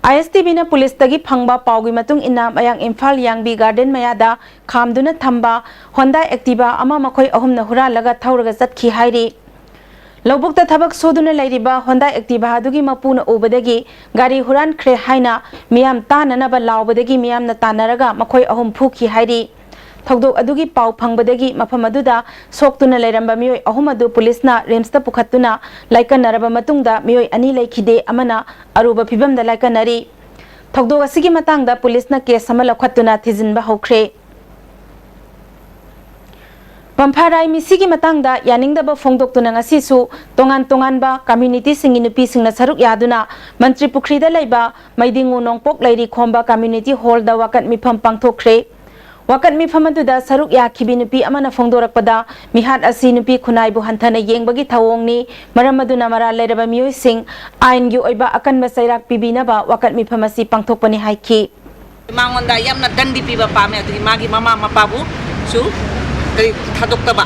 I S T V ꯅ ꯄꯨꯂꯤꯁꯇꯒꯤ ꯐꯪꯕ ꯄꯥꯎꯒꯤ ꯃꯇꯨꯡ ꯏꯟꯅ, ꯃꯌꯥꯡ ꯏꯝꯐꯥꯜ ꯌꯥꯡꯕꯤ ꯒꯥꯔꯗꯦꯟ ꯃꯌꯥꯗ ꯈꯥꯝꯗꯨꯅ ꯊꯝꯕ Honda Activa ꯑꯃ ꯃꯈꯣꯏ ꯑꯍꯨꯝꯅ ꯍꯨꯔꯥꯜꯂꯒ ꯊꯧꯔꯒ ꯆꯠꯈꯤ ꯍꯥꯏꯔꯤ꯫ ꯂꯧꯕꯨꯛꯇ ꯊꯕꯛ ꯁꯨꯗꯨꯅ ꯂꯩꯔꯤꯕ Honda Activa ꯑꯗꯨꯒꯤ ꯃꯄꯨꯅ ꯎꯕꯗꯒꯤ ꯒꯥꯔꯤ ꯍꯨꯔꯥꯟꯈ꯭ꯔꯦ ꯍꯥꯏꯅ ꯃꯤꯌꯥꯝ ꯇꯥꯅꯅꯕ ꯂꯥꯎꯕꯗꯒꯤ ꯃꯤꯌꯥꯝꯅ ꯇꯥꯟꯅꯔꯒ ꯃꯈꯣꯏ ꯑꯍꯨꯝ ꯐꯨꯈꯤ ꯍꯥꯏꯔꯤ꯫ ꯊꯧꯗꯣꯛ ꯑꯗꯨꯒꯤ ꯄꯥꯎ ꯐꯪꯕꯗꯒꯤ ꯃꯐꯝ ꯑꯗꯨꯗ ꯁꯣꯛꯇꯨꯅ ꯂꯩꯔꯝꯕ ꯃꯤꯑꯣꯏ ꯑꯍꯨꯝ ꯑꯗꯨ ꯄꯨꯂꯤꯁꯅ ꯔꯤꯝꯁꯇ ꯄꯨꯈꯠꯇꯨꯅ ꯂꯥꯏꯀꯠꯅꯔꯕ ꯃꯇꯨꯡꯗ ꯃꯤꯑꯣꯏ ꯑꯅꯤ ꯂꯩꯈꯤꯗꯦ, ꯑꯃꯅ ꯑꯔꯨꯕ ꯐꯤꯕꯝꯗ ꯂꯥꯏꯀꯠꯅꯔꯤ꯫ ꯊꯧꯗꯣꯛ ꯑꯁꯤꯒꯤ ꯃꯇꯥꯡꯗ ꯄꯨꯂꯤꯁꯅ ꯀꯦꯁ ꯑꯃ ꯂꯧꯈꯠꯇꯨꯅ ꯊꯤꯖꯤꯟꯕ ꯍꯧꯈ꯭ꯔꯦ꯫ ꯄꯝꯐꯥꯔꯥꯏ ꯃꯤꯁꯤꯒꯤ ꯃꯇꯥꯡꯗ ꯌꯥꯅꯤꯡꯗꯕ ꯐꯣꯡꯗꯣꯛꯇꯨꯅ ꯉꯁꯤꯁꯨ ꯇꯣꯉꯥꯟ ꯇꯣꯉꯥꯟꯕ ꯀꯝꯃ꯭ꯌꯨꯅꯤꯇꯤꯁꯤꯡꯒꯤ ꯅꯨꯄꯤꯁꯤꯡꯅ ꯁꯔꯨꯛ ꯌꯥꯗꯨꯅ ꯃꯟꯇ꯭ꯔꯤ ꯄꯨꯈ꯭ꯔꯤꯗ ꯂꯩꯕ ꯃꯩꯗꯤꯡꯉꯨ ꯅꯣꯡꯄꯣꯛ ꯂꯩꯔꯤ ꯈꯣꯝꯕ ꯀꯝꯃ꯭ꯌꯨꯅꯤꯇꯤ ꯍꯣꯜꯗ ꯋꯥꯀꯠ ꯃꯤꯐꯝ ꯄꯥꯡꯊꯣꯛꯈ꯭ꯔꯦ꯫ ꯋꯥꯀꯠ ꯃꯤꯐꯝ ꯑꯗꯨꯗ ꯁꯔꯨꯛ ꯌꯥꯈꯤꯕꯤ ꯅꯨꯄꯤ ꯑꯃꯅ ꯐꯣꯡꯗꯣꯔꯛꯄꯗ, ꯃꯤꯍꯥꯠ ꯑꯁꯤ ꯅꯨꯄꯤ ꯈꯨꯟꯅꯥꯏꯕꯨ ꯍꯟꯊꯅ ꯌꯦꯡꯕꯒꯤ ꯊꯧꯑꯣꯡꯅꯤ, ꯃꯔꯝ ꯑꯗꯨꯅ ꯃꯔꯥꯜ ꯂꯩꯔꯕ ꯃꯤꯑꯣꯏꯁꯤꯡ ꯑꯥꯏꯟꯒꯤ ꯑꯣꯏꯕ ꯑꯀꯟꯕ ꯆꯩꯔꯥꯛ ꯄꯤꯕꯤꯅꯕ ꯋꯥꯀꯠ ꯃꯤꯐꯝ ꯑꯁꯤ ꯄꯥꯡꯊꯣꯛꯄꯅꯤ ꯍꯥꯏꯈꯤ꯫ ꯃꯉꯣꯟꯗ ꯌꯥꯝꯅ ꯗꯟꯗꯤ ꯄꯤꯕ ꯄꯥꯝꯃꯦ, ꯑꯗꯨꯒꯤ ꯃꯥꯒꯤ ꯃꯃꯥ ꯃꯄꯥꯕꯨꯁꯨ ꯀꯔꯤ ꯊꯥꯗꯣꯛꯇꯕ,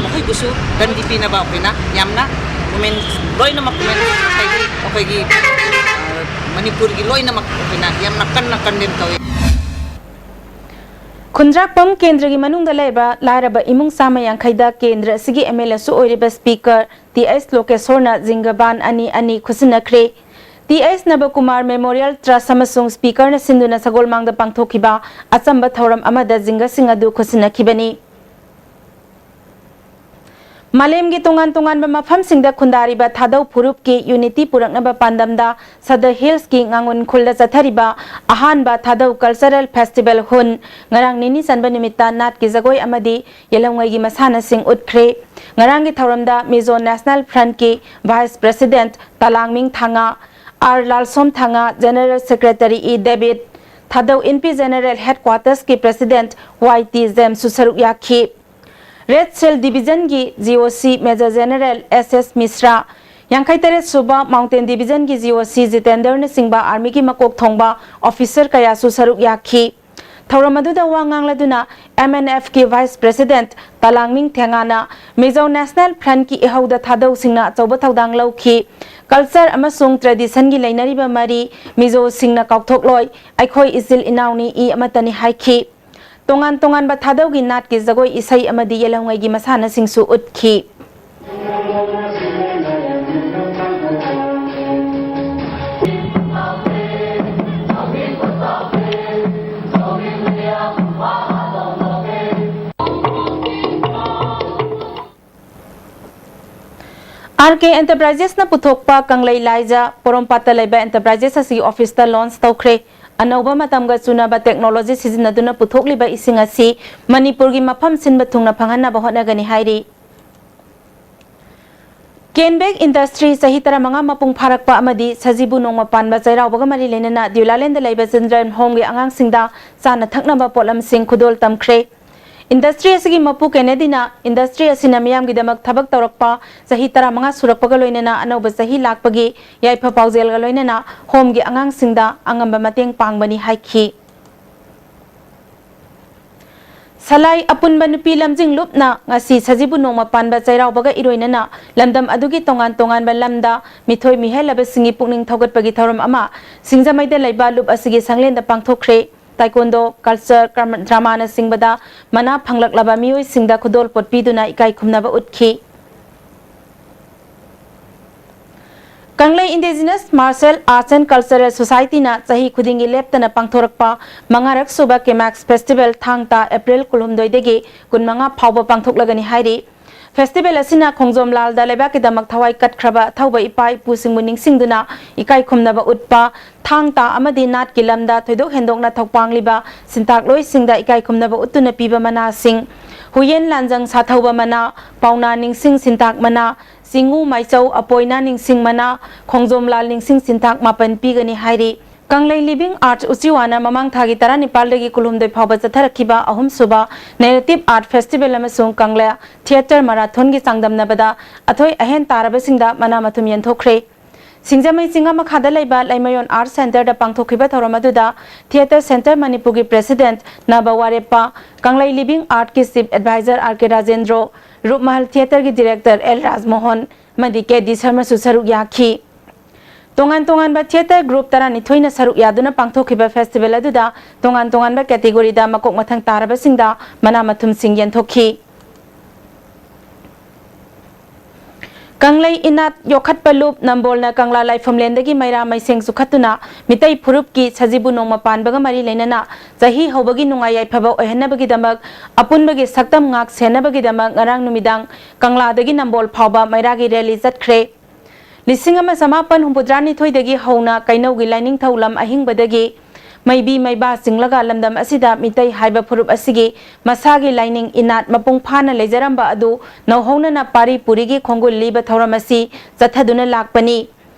ꯃꯈꯣꯏꯕꯨꯁꯨ ꯗꯟꯗꯤ ꯄꯤꯅꯕ ꯑꯩꯈꯣꯏꯅ ꯌꯥꯝꯅ ꯋꯨꯃꯦꯟ ꯂꯣꯏꯅꯃꯛ, ꯋꯨꯃꯦꯟ ꯁꯣꯁꯥꯏꯇꯤ ꯑꯩꯈꯣꯏꯒꯤ, ꯑ, ꯃꯅꯤꯄꯨꯔꯒꯤ ꯂꯣꯏꯅꯃꯛ ꯑꯩꯈꯣꯏꯅ ꯌꯥꯝꯅ ꯀꯟꯅ ꯀꯟꯗꯦꯝ ꯇꯧꯏ꯫ ꯈꯨꯟꯗ꯭ꯔꯥꯛꯄꯝ ꯀꯦꯟꯗ꯭ꯔꯒꯤ ꯃꯅꯨꯡꯗ ꯂꯩꯔꯕ ꯂꯥꯏꯔꯕ ꯏꯃꯨꯡ ꯆꯥꯝꯃ ꯌꯥꯡꯈꯩꯗ ꯀꯦꯟꯗ꯭ꯔ ꯑꯁꯤꯒꯤ ꯑꯦꯝ ꯑꯦꯜ ꯑꯦꯁꯨ ꯑꯣꯏꯔꯤꯕ ꯁ꯭ꯄꯤꯀꯔ ꯇꯤ ꯑꯩꯆ ꯂꯣꯀꯦꯁꯣꯔꯅ ꯖꯤꯡꯒꯕꯥꯟ ꯑꯅꯤ ꯑꯅꯤ ꯈꯨꯠꯁꯤꯟꯅꯈ꯭ꯔꯦ꯫ ꯇꯤ ꯑꯩꯆ ꯅꯕꯀꯨꯃꯥꯔ ꯃꯦꯃꯣꯔꯤꯌꯦꯜ ꯇ꯭ꯔꯁ ꯑꯃꯁꯨꯡ ꯁ꯭ꯄꯤꯀꯔꯅ ꯁꯤꯟꯗꯨꯅ ꯁꯒꯣꯜꯃꯥꯡꯗ ꯄꯥꯡꯊꯣꯛꯈꯤꯕ ꯑꯆꯝꯕ ꯊꯧꯔꯝ ꯑꯃꯗ ꯖꯤꯡꯒꯁꯤꯡ ꯑꯗꯨ ꯈꯨꯠꯁꯤꯟꯅꯈꯤꯕꯅꯤ꯫ ꯃꯥꯂꯦꯝꯒꯤ ꯇꯣꯉꯥꯟ ꯇꯣꯉꯥꯟꯕ ꯃꯐꯝꯁꯤꯡꯗ ꯈꯨꯟꯗꯥꯔꯤꯕ ꯊꯥꯗꯧ ꯐꯨꯔꯨꯞꯀꯤ ꯌꯨꯅꯤꯇꯤ ꯄꯨꯔꯛꯅꯕ ꯄꯥꯟꯗꯝꯗ ꯁꯗ ꯍꯤꯜꯁꯀꯤ ꯉꯥꯉꯨꯟ ꯈꯨꯜꯗ ꯆꯠꯊꯔꯤꯕ ꯑꯍꯥꯟꯕ ꯊꯥꯗꯧ ꯀꯜꯆꯔꯦꯜ ꯐꯦꯁꯇꯤꯚꯦꯜ ꯍꯨꯟ ꯉꯔꯥꯡ ꯅꯤꯅꯤ ꯆꯟꯕ ꯅꯨꯃꯤꯠꯇ ꯅꯥꯠꯀꯤ ꯖꯒꯣꯏ ꯑꯃꯗꯤ ꯌꯦꯜꯍꯧꯉꯩꯒꯤ ꯃꯁꯥꯟꯅꯁꯤꯡ ꯎꯠꯈ꯭ꯔꯦ꯫ ꯉꯔꯥꯡꯒꯤ ꯊꯧꯔꯝꯗ ꯃꯤꯖꯣ ꯅꯦꯁꯅꯦꯜ ꯐ꯭ꯔꯟꯠꯀꯤ vice president Tlangmingthanga, R Lalsomthanga, general secretary E ꯗꯦꯕꯤꯠ, ꯊꯥꯗꯧ ꯏꯟꯄꯤ ꯖꯦꯅꯔꯦꯜ ꯍꯦꯗꯀ꯭ꯋꯥꯇꯔꯁꯀꯤ ꯄ꯭ꯔꯦꯁꯤꯗꯦꯟꯠ ꯋꯥꯏ ꯇꯤ ꯖꯦꯝꯁꯁꯨ ꯁꯔꯨꯛ ꯌꯥꯈꯤ꯫ ꯔꯦꯗ ꯁꯦꯜ ꯗꯤꯕꯤꯖꯟꯒꯤ ꯖꯤ ꯑꯣ ꯁꯤ ꯃꯦꯖꯔ ꯖꯦꯅꯔꯦꯜ ꯑꯦꯁ ꯑꯦꯁ ꯃꯤꯁ꯭ꯔꯥ, ꯌꯥꯡꯈꯩ ꯇꯔꯦꯠ ꯁꯨꯕ ꯃꯥꯎꯟꯇꯦꯟ ꯗꯤꯕꯤꯖꯟꯒꯤ ꯖꯤ ꯑꯣ ꯁꯤ ꯖꯤꯇꯦꯟꯗꯔꯅꯆꯤꯡꯕ ꯑꯥꯔꯃꯤꯒꯤ ꯃꯀꯣꯛ ꯊꯣꯡꯕ ꯑꯣꯐꯤꯁꯔ ꯀꯌꯥꯁꯨ ꯁꯔꯨꯛ ꯌꯥꯈꯤ꯫ ꯊꯧꯔꯝ ꯑꯗꯨꯗ ꯋꯥ ꯉꯥꯡꯂꯗꯨꯅ ꯑꯦꯝ ꯑꯦꯟ ꯑꯦꯐꯀꯤ ꯚꯥꯏꯁ ꯄ꯭ꯔꯦꯁꯤꯗꯦꯟꯠ ꯇꯂꯥꯡꯃꯤꯡ ꯊꯦꯉꯥꯅ ꯃꯤꯖꯣ ꯅꯦꯁꯅꯦꯜ ꯐ꯭ꯔꯟꯠꯀꯤ ꯏꯍꯧꯗ ꯊꯥꯗꯧꯁꯤꯡꯅ ꯑꯆꯧꯕ ꯊꯧꯗꯥꯡ ꯂꯧꯈꯤ꯫ ꯀꯜꯆꯔ ꯑꯃꯁꯨꯡ ꯇ꯭ꯔꯦꯗꯤꯁꯟꯒꯤ ꯂꯩꯅꯔꯤꯕ ꯃꯔꯤ ꯃꯤꯖꯣꯁꯤꯡꯅ ꯀꯥꯎꯊꯣꯛꯂꯣꯏ, ꯑꯩꯈꯣꯏ ꯏꯆꯤꯜ ꯏꯅꯥꯎꯅꯤ, ꯏ ꯑꯃꯠꯇꯅꯤ ꯍꯥꯏꯈꯤ꯫ ꯇꯣꯉꯥꯟ ꯇꯣꯉꯥꯟꯕ ꯊꯥꯗꯧꯒꯤ ꯅꯥꯠꯀꯤ ꯖꯒꯣꯏ ꯏꯁꯩ ꯑꯃꯗꯤ ꯌꯦꯜꯍꯧꯉꯩꯒꯤ ꯃꯁꯥꯟꯅꯁꯤꯡꯁꯨ ꯎꯠꯈꯤ꯫ ꯑꯥꯔ ꯀꯦ ꯑꯦꯟꯇꯔꯄ꯭ꯔꯥꯏꯖꯦꯁꯅ ꯄꯨꯊꯣꯛꯄ ꯀꯪꯂꯩ ꯂꯥꯏꯖ ꯄꯣꯔꯣꯝꯄꯥꯠꯇ ꯂꯩꯕ ꯑꯦꯟꯇꯔꯄ꯭ꯔꯥꯏꯖꯦꯁ ꯑꯁꯤꯒꯤ ꯑꯣꯐꯤꯁꯇ ꯂꯣꯟꯆ ꯇꯧꯈ꯭ꯔꯦ꯫ ꯑꯅꯧꯕ ꯃꯇꯝꯒ ꯆꯨꯅꯕ technology ꯁꯤꯖꯤꯟꯅꯗꯨꯅ ꯄꯨꯊꯣꯛꯂꯤꯕ ꯏꯁꯤꯡ ꯑꯁꯤ ꯃꯅꯤꯄꯨꯔꯒꯤ ꯃꯐꯝ ꯁꯤꯟꯕ ꯊꯨꯡꯅ ꯐꯪꯍꯟꯅꯕ ꯍꯣꯠꯅꯒꯅꯤ ꯍꯥꯏꯔꯤ꯫ ꯀꯦꯟꯕꯦꯛ ꯏꯟꯗꯁꯇ꯭ꯔꯤ ꯆꯍꯤ ꯇꯔꯥꯃꯉꯥ ꯃꯄꯨꯡ ꯐꯥꯔꯛꯄ ꯑꯃꯗꯤ ꯁꯖꯤꯕꯨ ꯅꯣꯡꯃ ꯄꯥꯟꯕ ꯆꯩꯔꯥꯎꯕꯒ ꯃꯔꯤ ꯂꯩꯅꯅ ꯗ꯭ꯌꯨꯂꯥꯂꯦꯟꯗ ꯂꯩꯕ ꯆꯤꯜꯗ꯭ꯔꯦꯟ ꯍꯣꯝꯒꯤ ꯑꯉꯥꯡꯁꯤꯡꯗ ꯆꯥꯅ ꯊꯛꯅꯕ ꯄꯣꯠꯂꯝꯁꯤꯡ ꯈꯨꯗꯣꯜ ꯇꯝꯈ꯭ꯔꯦ꯫ ꯏꯟꯗꯁꯇ꯭ꯔꯤ ꯑꯁꯤꯒꯤ ꯃꯄꯨ ꯀꯦꯅꯦꯗꯤꯅ ꯏꯟꯗꯁꯇ꯭ꯔꯤ ꯑꯁꯤꯅ ꯃꯤꯌꯥꯝꯒꯤꯗꯃꯛ ꯊꯕꯛ ꯇꯧꯔꯛꯄ ꯆꯍꯤ ꯇꯔꯥꯃꯉꯥ ꯁꯨꯔꯛꯄꯒ ꯂꯣꯏꯅꯅ ꯑꯅꯧꯕ ꯆꯍꯤ ꯂꯥꯛꯄꯒꯤ ꯌꯥꯏꯐ ꯄꯥꯎꯖꯦꯜꯒ ꯂꯣꯏꯅꯅ ꯍꯣꯝꯒꯤ ꯑꯉꯥꯡꯁꯤꯡꯗ ꯑꯉꯝꯕ ꯃꯇꯦꯡ ꯄꯥꯡꯕꯅꯤ ꯍꯥꯏꯈꯤ꯫ ꯁꯂꯥꯏ ꯑꯄꯨꯟꯕ ꯅꯨꯄꯤ ꯂꯝꯖꯤꯡ ꯂꯨꯞꯅ ꯉꯁꯤ ꯁꯖꯤꯕꯨ ꯅꯣꯡꯃ ꯄꯥꯟꯕ ꯆꯩꯔꯥꯎꯕꯒ ꯏꯔꯣꯏꯅꯅ ꯂꯝꯗꯝ ꯑꯗꯨꯒꯤ ꯇꯣꯉꯥꯟ ꯇꯣꯉꯥꯟꯕ ꯂꯝꯗ ꯃꯤꯊꯣꯏ ꯃꯤꯍꯦꯜꯂꯕꯁꯤꯡꯒꯤ ꯄꯨꯛꯅꯤꯡ ꯊꯧꯒꯠꯄꯒꯤ ꯊꯧꯔꯝ ꯑꯃ ꯁꯤꯡꯖꯃꯩꯗ ꯂꯩꯕ ꯂꯨꯞ ꯑꯁꯤꯒꯤ ꯁꯪꯂꯦꯟꯗ ꯄꯥꯡꯊꯣꯛꯈ꯭ꯔꯦ꯫ ꯇꯥꯏꯀꯣꯟꯗꯣ, ꯀꯜꯆꯔ, ꯀꯔꯃ-, ꯗ꯭ꯔꯃꯥꯅꯆꯤꯡꯕꯗ ꯃꯅꯥ ꯐꯪꯂꯛꯂꯕ ꯃꯤꯑꯣꯏꯁꯤꯡꯗ ꯈꯨꯗꯣꯜꯄꯣꯠ ꯄꯤꯗꯨꯅ ꯏꯀꯥꯏ ꯈꯨꯝꯅꯕ ꯎꯠꯈꯤ꯫ ꯀꯪꯂꯩ Indigenous Martial Arts and Cultural Society ꯅ ꯆꯍꯤ ꯈꯨꯗꯤꯡꯒꯤ ꯂꯦꯞꯇꯅ ꯄꯥꯡꯊꯣꯔꯛꯄ ꯃꯉꯥꯔꯛ ꯁꯨꯕ ꯀꯦꯃꯥꯛꯁ ꯐꯦꯁꯇꯤꯚꯦꯜ ꯊꯥꯡ ꯇꯥ ꯑꯦꯄ꯭ꯔꯤꯜ ꯀꯨꯟꯍꯨꯝꯗꯣꯏꯗꯒꯤ ꯀꯨꯟꯃꯉꯥ ꯐꯥꯎꯕ ꯄꯥꯡꯊꯣꯛꯂꯒꯅꯤ ꯍꯥꯏꯔꯤ꯫ ꯐꯦꯁꯇꯤꯚꯦꯜ ꯑꯁꯤꯅ ꯈꯣꯡꯖꯣꯝ ꯂꯥꯜꯗ ꯂꯩꯕꯥꯛꯀꯤꯗꯃꯛ ꯊꯋꯥꯏ ꯀꯠꯈ꯭ꯔꯕ ꯑꯊꯧꯕ ꯏꯄꯥ ꯏꯄꯨꯁꯤꯡꯕꯨ ꯅꯤꯡꯁꯤꯡꯗꯨꯅ ꯏꯀꯥꯏ ꯈꯨꯝꯅꯕ ꯎꯠꯄ, ꯊꯥꯡ ꯇꯥ ꯑꯃꯗꯤ ꯅꯥꯠꯀꯤ ꯂꯝꯗ ꯊꯣꯏꯗꯣꯛ ꯍꯦꯟꯗꯣꯛꯅ ꯊꯧꯄꯥꯡꯂꯤꯕ ꯁꯤꯟꯇꯥꯛꯂꯣꯏꯁꯤꯡꯗ ꯏꯀꯥꯏ ꯈꯨꯝꯅꯕ ꯎꯠꯇꯨꯅ ꯄꯤꯕ ꯃꯅꯥꯁꯤꯡ, ꯍꯨꯌꯦꯟ ꯂꯥꯟꯖꯪ ꯁꯥꯊꯧꯕ ꯃꯅꯥ, ꯄꯥꯎꯅꯥ ꯅꯤꯡꯁꯤꯡ ꯁꯤꯟꯇꯥꯛ ꯃꯅꯥ, ꯆꯤꯡꯉꯨ ꯃꯥꯏꯆꯧ ꯑꯄꯣꯏꯅꯥ ꯅꯤꯡꯁꯤꯡ ꯃꯅꯥ, ꯈꯣꯡꯖꯣꯝ ꯂꯥꯜ ꯅꯤꯡꯁꯤꯡ ꯁꯤꯟꯇꯥꯛ ꯃꯥꯄꯟ ꯄꯤꯒꯅꯤ ꯍꯥꯏꯔꯤ꯫ ꯀꯪꯂꯩ Living Art ꯎꯆꯤꯋꯥꯅ ꯃꯃꯥꯡ ꯊꯥꯒꯤ ꯇꯔꯥꯅꯤꯄꯥꯜꯗꯒꯤ ꯀꯨꯟꯍꯨꯝꯗꯣꯏ ꯐꯥꯎꯕ ꯆꯠꯊꯔꯛꯈꯤꯕ ꯑꯍꯨꯝꯁꯨꯕ Narrative Art Festival ꯑꯃꯁꯨꯡ ꯀꯪꯂꯩ Theatre Marathon ꯒꯤ ꯆꯥꯡꯗꯝꯅꯕꯗ ꯑꯊꯣꯏ ꯑꯍꯦꯟ ꯇꯥꯔꯕꯁꯤꯡꯗ ꯃꯅꯥ ꯃꯊꯨꯝ ꯌꯦꯟꯊꯣꯛꯈ꯭ꯔꯦ꯫ ꯁꯤꯡꯖꯃꯩ ꯆꯤꯡꯉꯥ ꯃꯈꯥꯗ ꯂꯩꯕ ꯂꯩꯃꯌꯣꯟ Art Centre ꯗ ꯄꯥꯡꯊꯣꯛꯈꯤꯕ ꯊꯧꯔꯝ ꯑꯗꯨꯗ Theatre Centre ꯃꯅꯤꯄꯨꯔꯒꯤ President ꯅꯕ ꯋꯥꯔꯦꯞꯄ, ꯀꯪꯂꯩ Living Art ꯀꯤ Chief Advisor R K Rajendro, ꯔꯨꯞꯃꯍꯜ Theatre ꯒꯤ Director ꯑꯦꯜ ꯔꯥꯖꯃꯣꯍꯟ ꯑꯃꯗꯤ ꯀꯦ ꯗꯤ ꯁꯔꯃꯁꯨ ꯁꯔꯨꯛ ꯌꯥꯈꯤ꯫ ꯇꯣꯉꯥꯟ ꯇꯣꯉꯥꯟꯕ theatre group ꯇꯔꯥꯅꯤꯊꯣꯏꯅ ꯁꯔꯨꯛ ꯌꯥꯗꯨꯅ ꯄꯥꯡꯊꯣꯛꯈꯤꯕ festival ꯑꯗꯨꯗ ꯇꯣꯉꯥꯟ ꯇꯣꯉꯥꯟꯕ category ꯗ ꯃꯀꯣꯛ ꯃꯊꯪ ꯇꯥꯔꯕꯁꯤꯡꯗ ꯃꯅꯥ ꯃꯊꯨꯝꯁꯤꯡ ꯌꯦꯟꯊꯣꯛꯈꯤ꯫ ꯀꯪꯂꯩ ꯏꯅꯥꯠ ꯌꯣꯛꯈꯠꯄ ꯂꯨꯞ ꯅꯝꯕꯣꯜꯅ ꯀꯪꯂꯥ ꯂꯥꯏꯐꯝꯂꯦꯟꯗꯒꯤ ꯃꯩꯔꯥ ꯃꯩꯁꯦꯡ ꯆꯨꯈꯠꯇꯨꯅ ꯃꯤꯇꯩ ꯐꯨꯔꯨꯞꯀꯤ ꯁꯖꯤꯕꯨ ꯅꯣꯡꯃ ꯄꯥꯟꯕꯒ ꯃꯔꯤ ꯂꯩꯅꯅ ꯆꯍꯤ ꯍꯧꯕꯒꯤ ꯅꯨꯡꯉꯥꯏ ꯌꯥꯏꯐꯕ ꯑꯣꯏꯍꯟꯅꯕꯒꯤꯗꯃꯛ ꯑꯄꯨꯟꯕꯒꯤ ꯁꯛꯇꯝ ꯉꯥꯛ ꯁꯦꯟꯅꯕꯒꯤꯗꯃꯛ ꯉꯔꯥꯡ ꯅꯨꯃꯤꯗꯥꯡ ꯀꯪꯂꯥꯗꯒꯤ ꯅꯝꯕꯣꯜ ꯐꯥꯎꯕ ꯃꯩꯔꯥꯒꯤ rally ꯆꯠꯈ꯭ꯔꯦ꯫ ꯂꯤꯁꯤꯡ ꯑꯃ ꯆꯃꯥꯄꯟ ꯍꯨꯝꯐꯨꯇꯔꯥꯅꯤꯊꯣꯏꯗꯒꯤ ꯍꯧꯅ ꯀꯩꯅꯧꯒꯤ ꯂꯥꯏꯅꯤꯡꯊꯧ ꯂꯝ ꯑꯍꯤꯡꯕꯗꯒꯤ ꯃꯩꯕꯤ ꯃꯩꯕꯥ ꯆꯤꯡꯂꯒ ꯂꯝꯗꯝ ꯑꯁꯤꯗ ꯃꯤꯇꯩ ꯍꯥꯏꯕ ꯐꯨꯔꯨꯞ ꯑꯁꯤꯒꯤ ꯃꯁꯥꯒꯤ ꯂꯥꯏꯅꯤꯡ ꯏꯅꯥꯠ ꯃꯄꯨꯡ ꯐꯥꯅ ꯂꯩꯖꯔꯝꯕ ꯑꯗꯨ ꯅꯧꯍꯧꯅꯅ ꯄꯥꯔꯤ ꯄꯨꯔꯤꯒꯤ ꯈꯣꯡꯒꯨꯜ ꯂꯤꯕ ꯊꯧꯔꯝ ꯑꯁꯤ ꯆꯠꯊꯗꯨꯅ ꯂꯥꯛꯄꯅꯤ꯫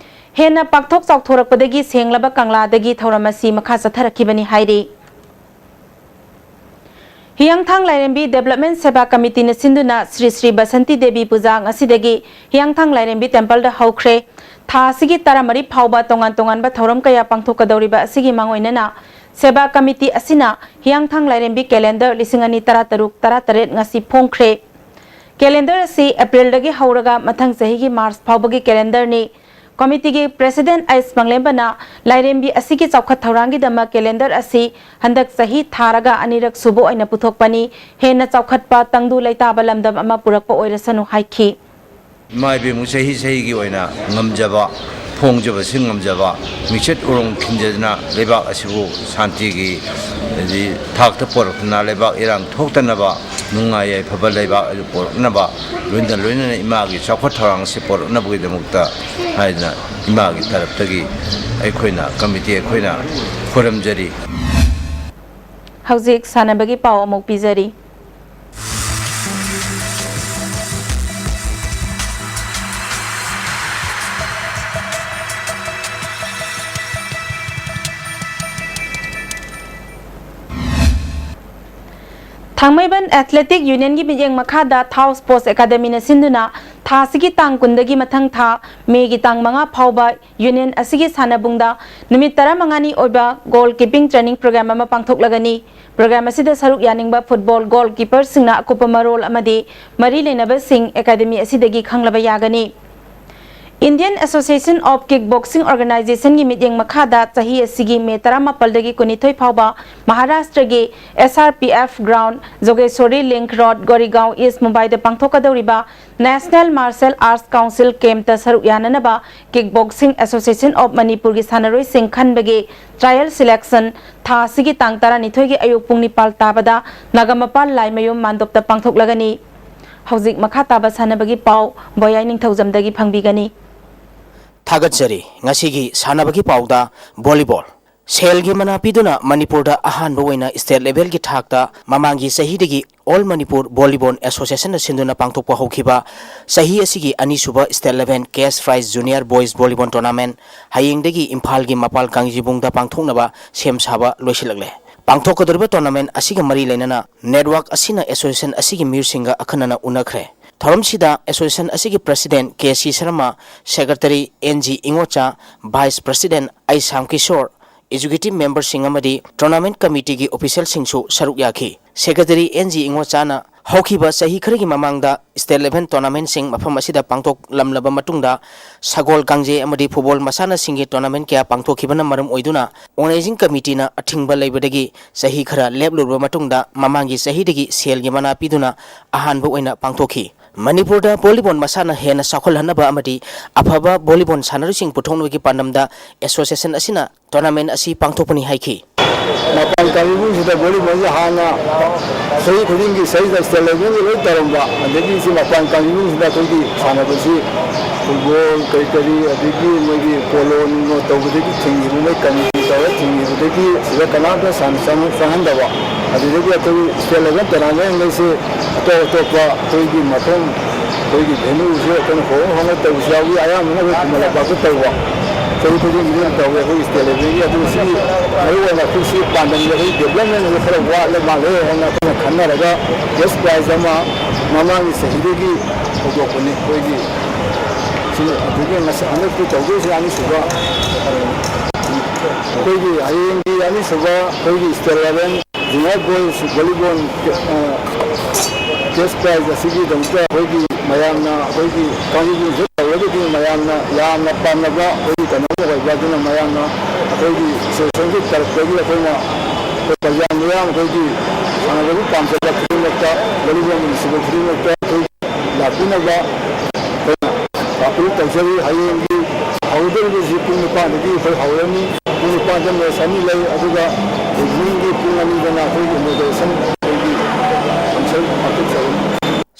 ꯍꯦꯟꯅ ꯄꯥꯛꯊꯣꯛ ꯆꯥꯎꯊꯣꯔꯛꯄꯗꯒꯤ ꯁꯦꯡꯂꯕ ꯀꯪꯂꯥꯗꯒꯤ ꯊꯧꯔꯝ ꯑꯁꯤ ꯃꯈꯥ ꯆꯠꯊꯔꯛꯈꯤꯕꯅꯤ ꯍꯥꯏꯔꯤ꯫ ꯍꯤꯌꯥꯡꯊꯥꯡ ꯂꯥꯏꯔꯦꯝꯕꯤ ꯗꯦꯕꯂꯞꯃꯦꯟ ꯁꯦꯕꯥ ꯀꯃꯤꯇꯤꯅ ꯁꯤꯟꯗꯨꯅ ꯁ꯭ꯔꯤ ꯁ꯭ꯔꯤ ꯕꯁꯟꯇꯤ ꯗꯦꯕꯤ ꯄꯨꯖꯥ ꯉꯁꯤꯗꯒꯤ ꯍꯤꯌꯥꯡꯊꯥꯡ ꯂꯥꯏꯔꯦꯝꯕꯤ ꯇꯦꯝꯄꯜꯗ ꯍꯧꯈ꯭ꯔꯦ꯫ ꯊꯥ ꯑꯁꯤꯒꯤ ꯇꯔꯥꯃꯔꯤ ꯐꯥꯎꯕ ꯇꯣꯉꯥꯟ ꯇꯣꯉꯥꯟꯕ ꯊꯧꯔꯝ ꯀꯌꯥ ꯄꯥꯡꯊꯣꯛꯀꯗꯧꯔꯤꯕ ꯑꯁꯤꯒꯤ ꯃꯥꯡꯑꯣꯏꯅꯅ ꯁꯦꯕꯥ ꯀꯃꯤꯇꯤ ꯑꯁꯤꯅ ꯍꯤꯌꯥꯡꯊꯥꯡ ꯂꯥꯏꯔꯦꯝꯕꯤ ꯀꯦꯂꯦꯟꯗꯔ ꯂꯤꯁꯤꯡ ꯑꯅꯤ ꯇꯔꯥꯇꯔꯨꯛ ꯇꯔꯥꯇꯔꯦꯠ ꯉꯁꯤ ꯐꯣꯡꯈ꯭ꯔꯦ꯫ ꯀꯦꯂꯦꯟꯗꯔ ꯑꯁꯤ ꯑꯦꯄ꯭ꯔꯤꯜꯗꯒꯤ ꯍꯧꯔꯒ ꯃꯊꯪ ꯆꯍꯤꯒꯤ ꯃꯥꯔꯆ ꯐꯥꯎꯕꯒꯤ ꯀꯦꯂꯦꯟꯗꯔꯅꯤ꯫ ꯀꯃꯤꯇꯤꯒꯤ ꯄ꯭ꯔꯦꯁꯤꯗꯦꯟꯠ ꯑꯩꯆ ꯃꯪꯂꯦꯝꯕꯅ ꯂꯥꯏꯔꯦꯝꯕꯤ ꯑꯁꯤꯒꯤ ꯆꯥꯎꯈꯠ ꯊꯧꯔꯥꯡꯒꯤꯗꯃꯛ ꯀꯦꯂꯦꯟꯗꯔ ꯑꯁꯤ ꯍꯟꯗꯛ ꯆꯍꯤ ꯊꯥꯔꯒ ꯑꯅꯤꯔꯛ ꯁꯨꯕ ꯑꯣꯏꯅ ꯄꯨꯊꯣꯛꯄꯅꯤ꯫ ꯍꯦꯟꯅ ꯆꯥꯎꯈꯠꯄ ꯇꯪꯗꯨ ꯂꯩꯇꯥꯕ ꯂꯝꯗꯝ ꯑꯃ ꯄꯨꯔꯛꯄ ꯑꯣꯏꯔꯁꯅꯨ ꯍꯥꯏꯈꯤ꯫ ꯏꯃꯥ ꯏꯕꯦꯟꯕꯨ ꯆꯍꯤ ꯆꯍꯤꯒꯤ ꯑꯣꯏꯅ ꯉꯝꯖꯕ, ꯐꯣꯡꯖꯕꯁꯤꯡ ꯉꯝꯖꯕ, ꯃꯤꯡꯆꯠ ꯎꯔꯣꯡ ꯈꯤꯟꯖꯗꯨꯅ ꯂꯩꯕꯥꯛ ꯑꯁꯤꯕꯨ ꯁꯥꯟꯇꯤꯒꯤ, ꯍꯥꯏꯗꯤ, ꯊꯥꯛꯇ ꯄꯣꯔꯛꯇꯨꯅ ꯂꯩꯕꯥꯛ ꯏꯔꯥꯡ ꯊꯣꯛꯇꯅꯕ, ꯅꯨꯡꯉꯥꯏ ꯌꯥꯏꯐꯕ ꯂꯩꯕꯥꯛ ꯑꯗꯨ ꯄꯣꯔꯛꯅꯕ, ꯂꯣꯏꯅ ꯂꯣꯏꯅꯅ ꯏꯃꯥꯒꯤ ꯆꯥꯎꯈꯠ ꯊꯧꯔꯥꯡ ꯑꯁꯤ ꯄꯣꯔꯛꯅꯕꯒꯤꯗꯃꯛꯇ ꯍꯥꯏꯗꯅ ꯏꯃꯥꯒꯤ ꯇꯔꯞꯇꯒꯤ ꯑꯩꯈꯣꯏꯅ, ꯀꯃꯤꯇꯤ ꯑꯩꯈꯣꯏꯅ ꯈꯨꯔꯨꯝꯖꯔꯤ꯫ ꯍꯧꯖꯤꯛ ꯁꯥꯟꯅꯕꯒꯤ ꯄꯥꯎ ꯑꯃꯨꯛ ꯄꯤꯖꯔꯤ꯫ ꯊꯥꯡꯃꯩꯕꯟ ꯑꯦꯊꯂꯦꯇꯤꯛ ꯌꯨꯅꯤꯌꯟꯒꯤ ꯃꯤꯠꯌꯦꯡ ꯃꯈꯥꯗ ꯊꯥꯎ ꯁ꯭ꯄꯣꯔꯠꯁ ꯑꯦꯀꯥꯗꯃꯤꯅ ꯁꯤꯟꯗꯨꯅ ꯊꯥ ꯑꯁꯤꯒꯤ ꯇꯥꯡ ꯀꯨꯟꯗꯒꯤ ꯃꯊꯪ ꯊꯥ ꯃꯦꯒꯤ ꯇꯥꯡ ꯃꯉꯥ ꯐꯥꯎꯕ ꯌꯨꯅꯤꯌꯟ ꯑꯁꯤꯒꯤ ꯁꯥꯟꯅꯕꯨꯡꯗ ꯅꯨꯃꯤꯠ ꯇꯔꯥꯃꯉꯥꯅꯤ ꯑꯣꯏꯕ ꯒꯣꯜ ꯀꯤꯄꯤꯡ ꯇ꯭ꯔꯦꯅꯤꯡ ꯄ꯭ꯔꯣꯒ꯭ꯔꯥꯝ ꯑꯃ ꯄꯥꯡꯊꯣꯛꯂꯒꯅꯤ꯫ ꯄ꯭ꯔꯣꯒ꯭ꯔꯥꯝ ꯑꯁꯤꯗ ꯁꯔꯨꯛ ꯌꯥꯅꯤꯡꯕ ꯐꯨꯠꯕꯣꯜ ꯒꯣꯜ ꯀꯤꯄꯔꯁꯤꯡꯅ ꯑꯀꯨꯞꯄ ꯃꯔꯣꯜ ꯑꯃꯗꯤ ꯃꯔꯤ ꯂꯩꯅꯕꯁꯤꯡ ꯑꯦꯀꯥꯗꯃꯤ ꯑꯁꯤꯗꯒꯤ ꯈꯪꯂꯕ ꯌꯥꯒꯅꯤ꯫ Indian Association of Kick Boxing Organizationꯒꯤ ꯃꯤꯠꯌꯦꯡ ꯃꯈꯥꯗ ꯆꯍꯤ ꯑꯁꯤꯒꯤ ꯃꯦ ꯇꯔꯥꯃꯥꯄꯜꯗꯒꯤ ꯀꯨꯟꯅꯤꯊꯣꯏ ꯐꯥꯎꯕ ꯃꯍꯥꯔꯥꯁꯇ꯭ꯔꯒꯤ S R P F ground, Jogeshwari Link Road, Goregaon East ꯃꯨꯝꯕꯥꯏꯗ ꯄꯥꯡꯊꯣꯛꯀꯗꯧꯔꯤꯕ National Martial Arts Council campꯇ ꯁꯔꯨꯛ ꯌꯥꯅꯅꯕ Kick Boxing Association of ꯃꯅꯤꯄꯨꯔꯒꯤ ꯁꯥꯟꯅꯔꯣꯏꯁꯤꯡ ꯈꯟꯕꯒꯤ trial selection ꯊꯥ ꯑꯁꯤꯒꯤ ꯇꯥꯡ ꯇꯔꯥꯅꯤꯊꯣꯏꯒꯤ ꯑꯌꯨꯛ ꯄꯨꯡ ꯅꯤꯄꯥꯜ ꯇꯥꯕꯗ ꯅꯥꯒꯥꯃꯄꯥꯜ ꯂꯥꯏꯃꯌꯨꯝ ꯃꯥꯟꯗꯣꯞꯇ ꯄꯥꯡꯊꯣꯛꯂꯒꯅꯤ꯫ ꯍꯧꯖꯤꯛ ꯃꯈꯥ ꯇꯥꯕ ꯁꯥꯟꯅꯕꯒꯤ ꯄꯥꯎ ꯕꯣꯌꯥꯏ ꯅꯤꯡꯊꯧꯖꯝꯗꯒꯤ ꯐꯪꯕꯤꯒꯅꯤ꯫ ꯊꯥꯒꯠꯆꯔꯤ꯫ ꯉꯁꯤꯒꯤ ꯁꯥꯟꯅꯕꯒꯤ ꯄꯥꯎꯗ ꯚꯣꯂꯤꯕꯣꯜ꯫ ꯁꯦꯜꯒꯤ ꯃꯅꯥ ꯄꯤꯗꯨꯅ ꯃꯅꯤꯄꯨꯔꯗ ꯑꯍꯥꯟꯕ ꯑꯣꯏꯅ state levelꯒꯤ ꯊꯥꯛꯇ ꯃꯃꯥꯡꯒꯤ ꯆꯍꯤꯗꯒꯤ All Manipur Volleyball Associationꯅ ꯁꯤꯟꯗꯨꯅ ꯄꯥꯡꯊꯣꯛꯄ ꯍꯧꯈꯤꯕ ꯆꯍꯤ ꯑꯁꯤꯒꯤ ꯑꯅꯤꯁꯨꯕ state level cash prize junior boys volleyball tournament ꯍꯌꯦꯡꯗꯒꯤ ꯏꯝꯐꯥꯜꯒꯤ ꯃꯄꯥꯜ ꯀꯥꯡꯖꯩꯕꯨꯡꯗ ꯄꯥꯡꯊꯣꯛꯅꯕ ꯁꯦꯝ ꯁꯥꯕ ꯂꯣꯏꯁꯤꯜꯂꯛꯂꯦ꯫ ꯄꯥꯡꯊꯣꯛꯀꯗꯧꯔꯤꯕ tournament ꯑꯁꯤꯒ ꯃꯔꯤ ꯂꯩꯅꯅ network ꯑꯁꯤꯅ association ꯑꯁꯤꯒꯤ ꯃꯤꯑꯣꯏꯁꯤꯡꯒ ꯑꯈꯟꯅꯅ ꯎꯅꯈ꯭ꯔꯦ꯫ ꯊꯧꯔꯝꯁꯤꯗ association ꯑꯁꯤꯒꯤ president K C Sharma, secretary N G Ingocha, vice president ꯑꯩ ꯁ꯭ꯌꯥꯝ ꯀꯤꯁꯣꯔ, executive memberꯁꯤꯡ ꯑꯃꯗꯤ tournament committeeꯒꯤ officialꯁꯤꯡꯁꯨ ꯁꯔꯨꯛ ꯌꯥꯈꯤ꯫ Secretary ꯑꯦꯟ ꯖꯤ ꯏꯉꯣꯆꯥꯅ ꯍꯧꯈꯤꯕ ꯆꯍꯤ ꯈꯔꯒꯤ ꯃꯃꯥꯡꯗ state level tournamentꯁꯤꯡ ꯃꯐꯝ ꯑꯁꯤꯗ ꯄꯥꯡꯊꯣꯛꯂꯝꯂꯕ ꯃꯇꯨꯡꯗ ꯁꯒꯣꯜ ꯀꯥꯡꯖꯩ ꯑꯃꯗꯤ football ꯃꯁꯥꯟꯅꯁꯤꯡꯒꯤ tournament ꯀꯌꯥ ꯄꯥꯡꯊꯣꯛꯈꯤꯕꯅ ꯃꯔꯝ ꯑꯣꯏꯗꯨꯅ organizing committeeꯅ ꯑꯊꯤꯡꯕ ꯂꯩꯕꯗꯒꯤ ꯆꯍꯤ ꯈꯔ ꯂꯦꯞꯂꯨꯔꯕ ꯃꯇꯨꯡꯗ ꯃꯃꯥꯡꯒꯤ ꯆꯍꯤꯗꯒꯤ ꯁꯦꯜꯒꯤ ꯃꯅꯥ ꯄꯤꯗꯨꯅ ꯑꯍꯥꯟꯕ ꯑꯣꯏꯅ ꯄꯥꯡꯊꯣꯛꯈꯤ꯫ ꯃꯅꯤꯄꯨꯔꯗ volleyball ꯃꯁꯥꯟꯅ ꯍꯦꯟꯅ ꯆꯥꯎꯈꯠꯍꯟꯅꯕ ꯑꯃꯗꯤ ꯑꯐꯕ volleyball ꯁꯥꯟꯅꯔꯣꯏꯁꯤꯡ ꯄꯨꯊꯣꯛꯅꯕꯒꯤ ꯄꯥꯟꯗꯝꯗ association ꯑꯁꯤꯅ tournament ꯑꯁꯤ ꯄꯥꯡꯊꯣꯛꯄꯅꯤ ꯍꯥꯏꯈꯤ꯫ ꯃꯄꯥꯟ ꯀꯥꯡꯖꯩꯕꯨꯡꯁꯤꯗ volleyballꯁꯦ ꯍꯥꯟꯅ ꯆꯍꯤ ꯈꯨꯗꯤꯡꯒꯤ ꯁꯤꯗꯩꯗ state levelꯒꯤ ꯂꯣꯏ ꯇꯧꯔꯝꯕ, ꯑꯗꯒꯤ ꯁꯤ ꯃꯄꯥꯟ ꯀꯥꯡꯖꯩꯕꯨꯡꯁꯤꯗ ꯑꯩꯈꯣꯏꯒꯤ ꯁꯥꯟꯅꯕꯁꯤ football ꯀꯔꯤ ꯀꯔꯤ, ꯑꯗꯒꯤ ꯃꯣꯏꯒꯤ polo ꯅꯨꯡꯂꯣ ꯇꯧꯕꯗꯒꯤ ꯊꯤꯡꯈꯤꯕ, ꯃꯣꯏ committee ꯇꯧꯔ ꯊꯤꯡꯈꯤꯕꯗꯒꯤ ꯁꯤꯗ ꯀꯅꯥꯝꯇ ꯁꯥꯟꯅ ꯆꯪ-, ꯆꯪꯍꯟꯗꯕ꯫ ꯑꯗꯨꯗꯒꯤ ꯑꯩꯈꯣꯏ state level tournamentꯉꯩꯁꯦ ꯑꯇꯣꯞ ꯑꯇꯣꯞꯄ ꯑꯩꯈꯣꯏꯒꯤ ꯃꯐꯝ, ꯑꯩꯈꯣꯏꯒꯤ venueꯁꯦ ꯑꯩꯈꯣꯏꯅ ꯍꯣꯡ ꯍꯣꯡꯅ ꯇꯧꯕꯁꯨ ꯌꯥꯎꯏ, ꯑꯌꯥꯝꯕꯅ ꯑꯩꯈꯣꯏ ꯈꯨꯃꯟ ꯂꯝꯄꯥꯛꯇ ꯇꯧꯕ꯫ ꯆꯍꯤ ꯈꯨꯗꯤꯡꯒꯤ ꯑꯗꯨꯝ ꯇꯧꯋꯦ ꯑꯩꯈꯣꯏꯒꯤ state levelꯒꯤ꯫ ꯑꯗꯨ ꯁꯤꯒꯤ ꯃꯔꯨꯑꯣꯏꯅ ꯑꯩꯈꯣꯏ ꯁꯤ ꯄꯥꯟꯗꯝꯁꯦ ꯑꯩꯈꯣꯏ developmentꯁꯦ ꯈꯔ ꯋꯥꯠꯂ ꯃꯥꯜꯂꯦ ꯍꯥꯏꯅ ꯑꯩꯈꯣꯏꯅ ꯈꯟꯅꯔꯒ cash prize ꯑꯃ ꯃꯃꯥꯡꯒꯤ ꯆꯍꯤꯗꯒꯤ ꯍꯧꯗꯣꯛꯄꯅꯤ꯫ ꯑꯩꯈꯣꯏꯒꯤ ꯁꯤ ꯑꯗꯨꯒꯤ ꯉꯁꯤ ꯍꯟꯗꯛꯀꯤ ꯇꯧꯗꯣꯏꯁꯦ ꯑꯅꯤꯁꯨꯕ꯫ ꯑꯩꯈꯣꯏꯒꯤ ꯍꯌꯦꯡꯒꯤ ꯑꯅꯤꯁꯨꯕ ꯑꯩꯈꯣꯏꯒꯤ state level junior boys volleyball, ꯑ, cash prize ꯑꯁꯤꯒꯤꯗꯃꯛꯇ ꯑꯩꯈꯣꯏꯒꯤ ꯃꯌꯥꯝꯅ, ꯑꯩꯈꯣꯏꯒꯤ ꯀꯥꯡꯖꯩꯕꯨꯡꯁꯦ ꯇꯧꯔꯒꯗꯤ ꯃꯌꯥꯝꯅ ꯌꯥꯝꯅ ꯄꯥꯝꯅꯕ ꯑꯩꯈꯣꯏꯒꯤ ꯀꯩꯅꯣ ꯑꯃ ꯑꯣꯏꯕ, ꯑꯗꯨꯅ ꯃꯌꯥꯝꯅ ꯑꯩꯈꯣꯏꯒꯤ associationꯒꯤ ꯇꯔꯐꯇꯒꯤ ꯑꯩꯈꯣꯏꯅ ꯑꯩꯈꯣꯏ ꯄ꯭ꯔꯖꯥ ꯃꯤꯌꯥꯝ, ꯑꯩꯈꯣꯏꯒꯤ ꯁꯥꯟꯅꯕꯕꯨ ꯄꯥꯝꯖꯕ ꯈꯨꯗꯤꯡꯃꯛꯇ, volleyball ꯅꯨꯡꯁꯤꯕ ꯈꯨꯗꯤꯡꯃꯛꯇ ꯑꯩꯈꯣꯏ ꯂꯥꯛꯄꯤꯅꯕ ꯑꯩꯈꯣꯏꯅ appeal ꯇꯧꯖꯔꯤ꯫ ꯍꯌꯦꯡꯒꯤ ꯍꯧꯒꯗꯧꯔꯤꯕꯁꯤ ꯄꯨꯡ ꯅꯤꯄꯥꯟꯗꯒꯤ ꯑꯩꯈꯣꯏ ꯍꯧꯔꯅꯤ꯫ ꯄꯨꯡ ꯅꯤꯄꯥꯟꯗ match ꯑꯅꯤ ꯂꯩ, ꯑꯗꯨꯒ eveningꯒꯤ ꯄꯨꯡ ꯑꯅꯤꯗꯅ ꯑꯩꯈꯣꯏꯒꯤ inauguration ꯑꯩꯈꯣꯏꯒꯤ function ꯄꯥꯡꯊꯣꯛꯆꯒꯅꯤ꯫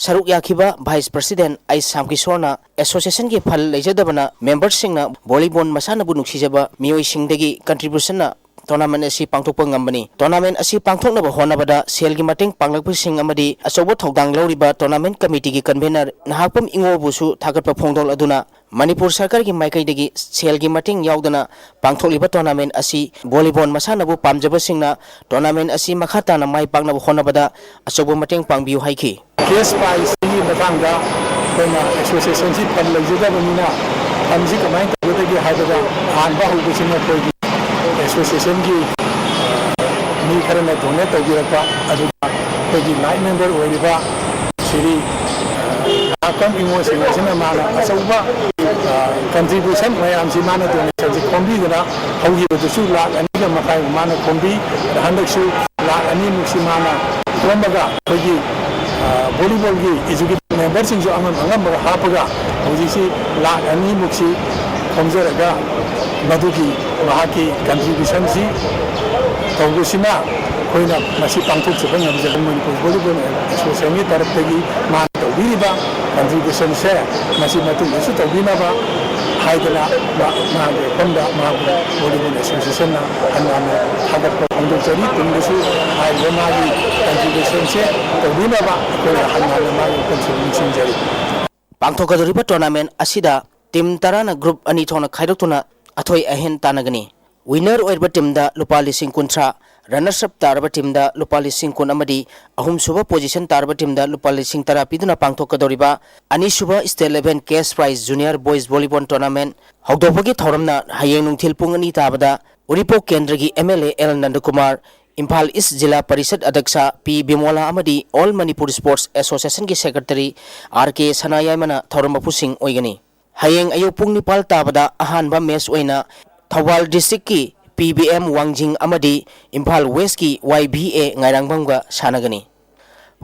ꯁꯔꯨꯛ ꯌꯥꯈꯤꯕ Vice President ꯑꯩ ꯁꯥꯝꯀꯤꯁꯣꯔꯅ, ꯑꯦꯁꯣꯁꯤꯌꯦꯁꯟꯒꯤ ꯐꯜ ꯂꯩꯖꯗꯕꯅ ꯃꯦꯝꯕꯔꯁꯤꯡꯅ ꯚꯣꯂꯤꯕꯣꯜ ꯃꯁꯥꯟꯅꯕꯨ ꯅꯨꯡꯁꯤꯖꯕ ꯃꯤꯑꯣꯏꯁꯤꯡꯗꯒꯤ ꯀꯟꯇ꯭ꯔꯤꯕ꯭ꯌꯨꯁꯟꯅ ꯇꯣꯔꯅꯥꯃꯦꯟ ꯑꯁꯤ ꯄꯥꯡꯊꯣꯛꯄ ꯉꯝꯕꯅꯤ꯫ ꯇꯣꯔꯅꯥꯃꯦꯟ ꯑꯁꯤ ꯄꯥꯡꯊꯣꯛꯅꯕ ꯍꯣꯠꯅꯕꯗ ꯁꯦꯜꯒꯤ ꯃꯇꯦꯡ ꯄꯥꯡꯂꯛꯄꯁꯤꯡ ꯑꯃꯗꯤ ꯑꯆꯧꯕ ꯊꯧꯗꯥꯡ ꯂꯧꯔꯤꯕ ꯇꯣꯔꯅꯥꯃꯦꯟ ꯀꯃꯤꯇꯤꯒꯤ ꯀꯟꯚꯦꯅꯔ ꯅꯍꯥꯛꯄꯝ ꯏꯉꯣꯕꯨꯁꯨ ꯊꯥꯒꯠꯄ ꯐꯣꯡꯗꯣꯛꯂꯗꯨꯅ, ꯃꯅꯤꯄꯨꯔ ꯁꯔꯀꯥꯔꯒꯤ ꯃꯥꯏꯀꯩꯗꯒꯤ ꯁꯦꯜꯒꯤ ꯃꯇꯦꯡ ꯌꯥꯎꯗꯅ ꯄꯥꯡꯊꯣꯛꯂꯤꯕ ꯇꯣꯔꯅꯥꯃꯦꯟ ꯑꯁꯤ ꯚꯣꯂꯤꯕꯣꯜ ꯃꯁꯥꯟꯅꯕꯨ ꯄꯥꯝꯖꯕꯁꯤꯡꯅ ꯇꯣꯔꯅꯥꯃꯦꯟ ꯑꯁꯤ ꯃꯈꯥ ꯇꯥꯅ ꯃꯥꯏ ꯄꯥꯛꯅꯕ ꯍꯣꯠꯅꯕꯗ ꯑꯆꯧꯕ ꯃꯇꯦꯡ ꯄꯥꯡꯕꯤꯌꯨ ꯍꯥꯏꯈꯤ꯫ ꯀꯦꯁ ꯄ꯭ꯔꯥꯏꯖꯁꯤꯒꯤ ꯃꯇꯥꯡꯗ ꯑꯩꯈꯣꯏꯅ ꯑꯦꯁꯣꯁꯤꯌꯦꯁꯟꯁꯤ ꯐꯟ ꯂꯩꯖꯗꯕꯅꯤꯅ, ꯐꯟꯁꯤ ꯀꯃꯥꯏꯅ ꯇꯧꯒꯗꯒꯦ ꯍꯥꯏꯕꯗ, ꯑꯍꯥꯟꯕ ꯍꯧꯕꯁꯤꯅ ꯑꯩꯈꯣꯏꯒꯤ ꯑꯦꯁꯣꯁꯤꯌꯦꯁꯟꯒꯤ, ꯑ, ꯃꯤ ꯈꯔꯅ ꯗꯣꯅꯦꯠ ꯇꯧꯕꯤꯔꯛꯄ, ꯑꯗꯨꯒ ꯑꯩꯈꯣꯏꯒꯤ ꯅꯥꯏꯠ ꯃꯦꯝꯕꯔ ꯑꯣꯏꯔꯤꯕ ꯁꯤꯔꯤ, ꯑ, ꯉꯥꯛꯇꯪ ꯏꯃꯣꯁꯤꯡ ꯑꯁꯤꯅ ꯃꯥꯅ ꯑꯆꯧꯕ, ꯑ, ꯀꯟꯇ꯭ꯔꯤꯕ꯭ꯌꯨꯁꯟ ꯃꯌꯥꯝꯁꯤ ꯃꯥꯅ ꯗꯣꯅꯦꯁꯟꯁꯤ ꯈꯣꯝꯕꯤꯗꯅ ꯍꯧꯈꯤꯕꯗꯁꯨ ꯂꯥꯈ ꯑꯅꯤꯒ ꯃꯈꯥꯏ ꯃꯥꯅ ꯈꯣꯝꯕꯤ꯫ ꯑꯗ ꯍꯟꯗꯛꯁꯨ ꯂꯥꯈ ꯑꯅꯤꯃꯨꯛꯁꯤ ꯃꯥꯅ ꯈꯣꯝꯃꯒ ꯑꯩꯈꯣꯏꯒꯤ, ꯑ, ꯚꯣꯂꯤꯕꯣꯜꯒꯤ ꯑꯦꯖꯨꯀꯦꯇꯤꯚ ꯃꯦꯝꯕꯔꯁꯤꯡꯁꯨ ꯑꯉꯝ ꯑꯉꯝꯕ ꯍꯥꯞꯄꯒ ꯍꯧꯖꯤꯛꯁꯤ ꯂꯥꯈ ꯑꯅꯤꯃꯨꯛꯁꯤ ꯈꯣꯝꯖꯔꯒ ꯃꯗꯨꯒꯤ ꯃꯍꯥꯛꯀꯤ ꯀꯟꯇ꯭ꯔꯤꯕ꯭ꯌꯨꯁꯟꯁꯤ ꯇꯧꯕꯁꯤꯅ ꯑꯩꯈꯣꯏꯅ ꯃꯁꯤ ꯄꯥꯡꯊꯣꯛꯆꯕ ꯉꯝꯖꯕ ꯃꯅꯤꯄꯨꯔ ꯚꯣꯂꯤꯕꯣꯜ ꯑꯦꯁꯣꯁꯤꯌꯦꯁꯟꯒꯤ ꯇꯔꯞꯇꯒꯤ ꯃꯥꯅ ꯇꯧꯕꯤꯔꯤꯕ ꯀꯟꯇ꯭ꯔꯤꯕ꯭ꯌꯨꯁꯟꯁꯦ ꯃꯁꯤ ꯃꯇꯨꯡꯗꯁꯨ ꯇꯧꯕꯤꯅꯕ ꯍꯥꯏꯗꯅ ꯃꯥ-, ꯃꯥꯒꯤ ꯃꯐꯝꯗ ꯃꯥꯕꯨ ꯚꯣꯂꯤꯕꯣꯜ ꯑꯦꯁꯣꯁꯤꯌꯦꯁꯟꯅ ꯍꯟꯅ ꯍꯟꯅ ꯊꯥꯒꯠꯄ ꯐꯣꯡꯗꯣꯛꯆꯔꯤ꯫ ꯇꯨꯡꯗꯁꯨ ꯍꯥꯏꯔꯤꯕ ꯃꯥꯒꯤ ꯀꯟꯇ꯭ꯔꯤꯕ꯭ꯌꯨꯁꯟꯁꯦ ꯇꯧꯕꯤꯅꯕ ꯑꯩꯈꯣꯏꯅ ꯍꯟꯅ ꯍꯟꯅ ꯃꯥꯒꯤ ꯋꯥꯈꯜꯁꯦ ꯅꯤꯡꯁꯤꯡꯖꯔꯤ꯫ ꯄꯥꯡꯊꯣꯛꯀꯗꯧꯔꯤꯕ ꯇꯣꯔꯅꯥꯃꯦꯟ ꯑꯁꯤꯗ ꯇꯤꯝ ꯇꯔꯥꯅ ꯒ꯭ꯔꯨꯞ ꯑꯅꯤ ꯊꯣꯛꯅ ꯈꯥꯏꯗꯣꯛꯇꯨꯅ ꯑꯊꯣꯏ ꯑꯍꯦꯟ ꯇꯥꯟꯅꯒꯅꯤ꯫ ꯋꯤꯟꯅꯔ ꯑꯣꯏꯔꯤꯕ ꯇꯤꯝꯗ ꯂꯨꯄꯥ ꯂꯤꯁꯤꯡ ꯀꯨꯟꯊ꯭ꯔꯥ, ꯔꯟꯅꯔꯁ ꯑꯞ ꯇꯥꯔꯕ ꯇꯤꯝꯗ ꯂꯨꯄꯥ ꯂꯤꯁꯤꯡ ꯀꯨꯟ ꯑꯃꯗꯤ ꯑꯍꯨꯝꯁꯨꯕ ꯄꯣꯖꯤꯁꯟ ꯇꯥꯔꯕ ꯇꯤꯝꯗ ꯂꯨꯄꯥ ꯂꯤꯁꯤꯡ ꯇꯔꯥ ꯄꯤꯗꯨꯅ ꯄꯥꯡꯊꯣꯛꯀꯗꯧꯔꯤꯕ ꯑꯅꯤꯁꯨꯕ state level cash prize junior boys volleyball tournament ꯍꯧꯗꯣꯛꯄꯒꯤ ꯊꯧꯔꯝꯅ ꯍꯌꯦꯡ ꯅꯨꯡꯊꯤꯜ ꯄꯨꯡ ꯑꯅꯤ ꯇꯥꯕꯗ ꯎꯔꯤꯄꯣꯛ ꯀꯦꯟꯗ꯭ꯔꯒꯤ M L A L Nandakumar, Imphal East Zilla Parishad ꯑꯗ꯭ꯌꯛꯁ ꯄꯤ ꯕꯤꯃꯣꯂꯥ ꯑꯃꯗꯤ ꯑꯣꯜ ꯃꯅꯤꯄꯨꯔ ꯁ꯭ꯄꯣꯔꯠꯁ ꯑꯦꯁꯣꯁꯤꯌꯦꯁꯟꯒꯤ ꯁꯦꯀ꯭ꯔꯦꯇꯔꯤ ꯑꯥꯔ ꯀꯦ ꯁꯅꯥꯌꯥꯏꯃꯅ ꯊꯧꯔꯝ ꯃꯄꯨꯁꯤꯡ ꯑꯣꯏꯒꯅꯤ꯫ ꯍꯌꯦꯡ ꯑꯌꯨꯛ ꯄꯨꯡ ꯅꯤꯄꯥꯜ ꯇꯥꯕꯗ ꯑꯍꯥꯟꯕ ꯃꯦꯆ ꯑꯣꯏꯅ ꯊꯧꯕꯥꯜ ꯗꯤꯁꯇ꯭ꯔꯤꯛꯀꯤ ꯄꯤ ꯕꯤ ꯑꯦꯝ ꯋꯥꯡꯖꯤꯡ ꯑꯃꯗꯤ ꯏꯝꯐꯥꯜ ꯋꯦꯁꯀꯤ ꯋꯥꯏ ꯚꯤ ꯑꯦ ꯉꯥꯏꯔꯥꯡꯕꯝꯒ ꯁꯥꯟꯅꯒꯅꯤ꯫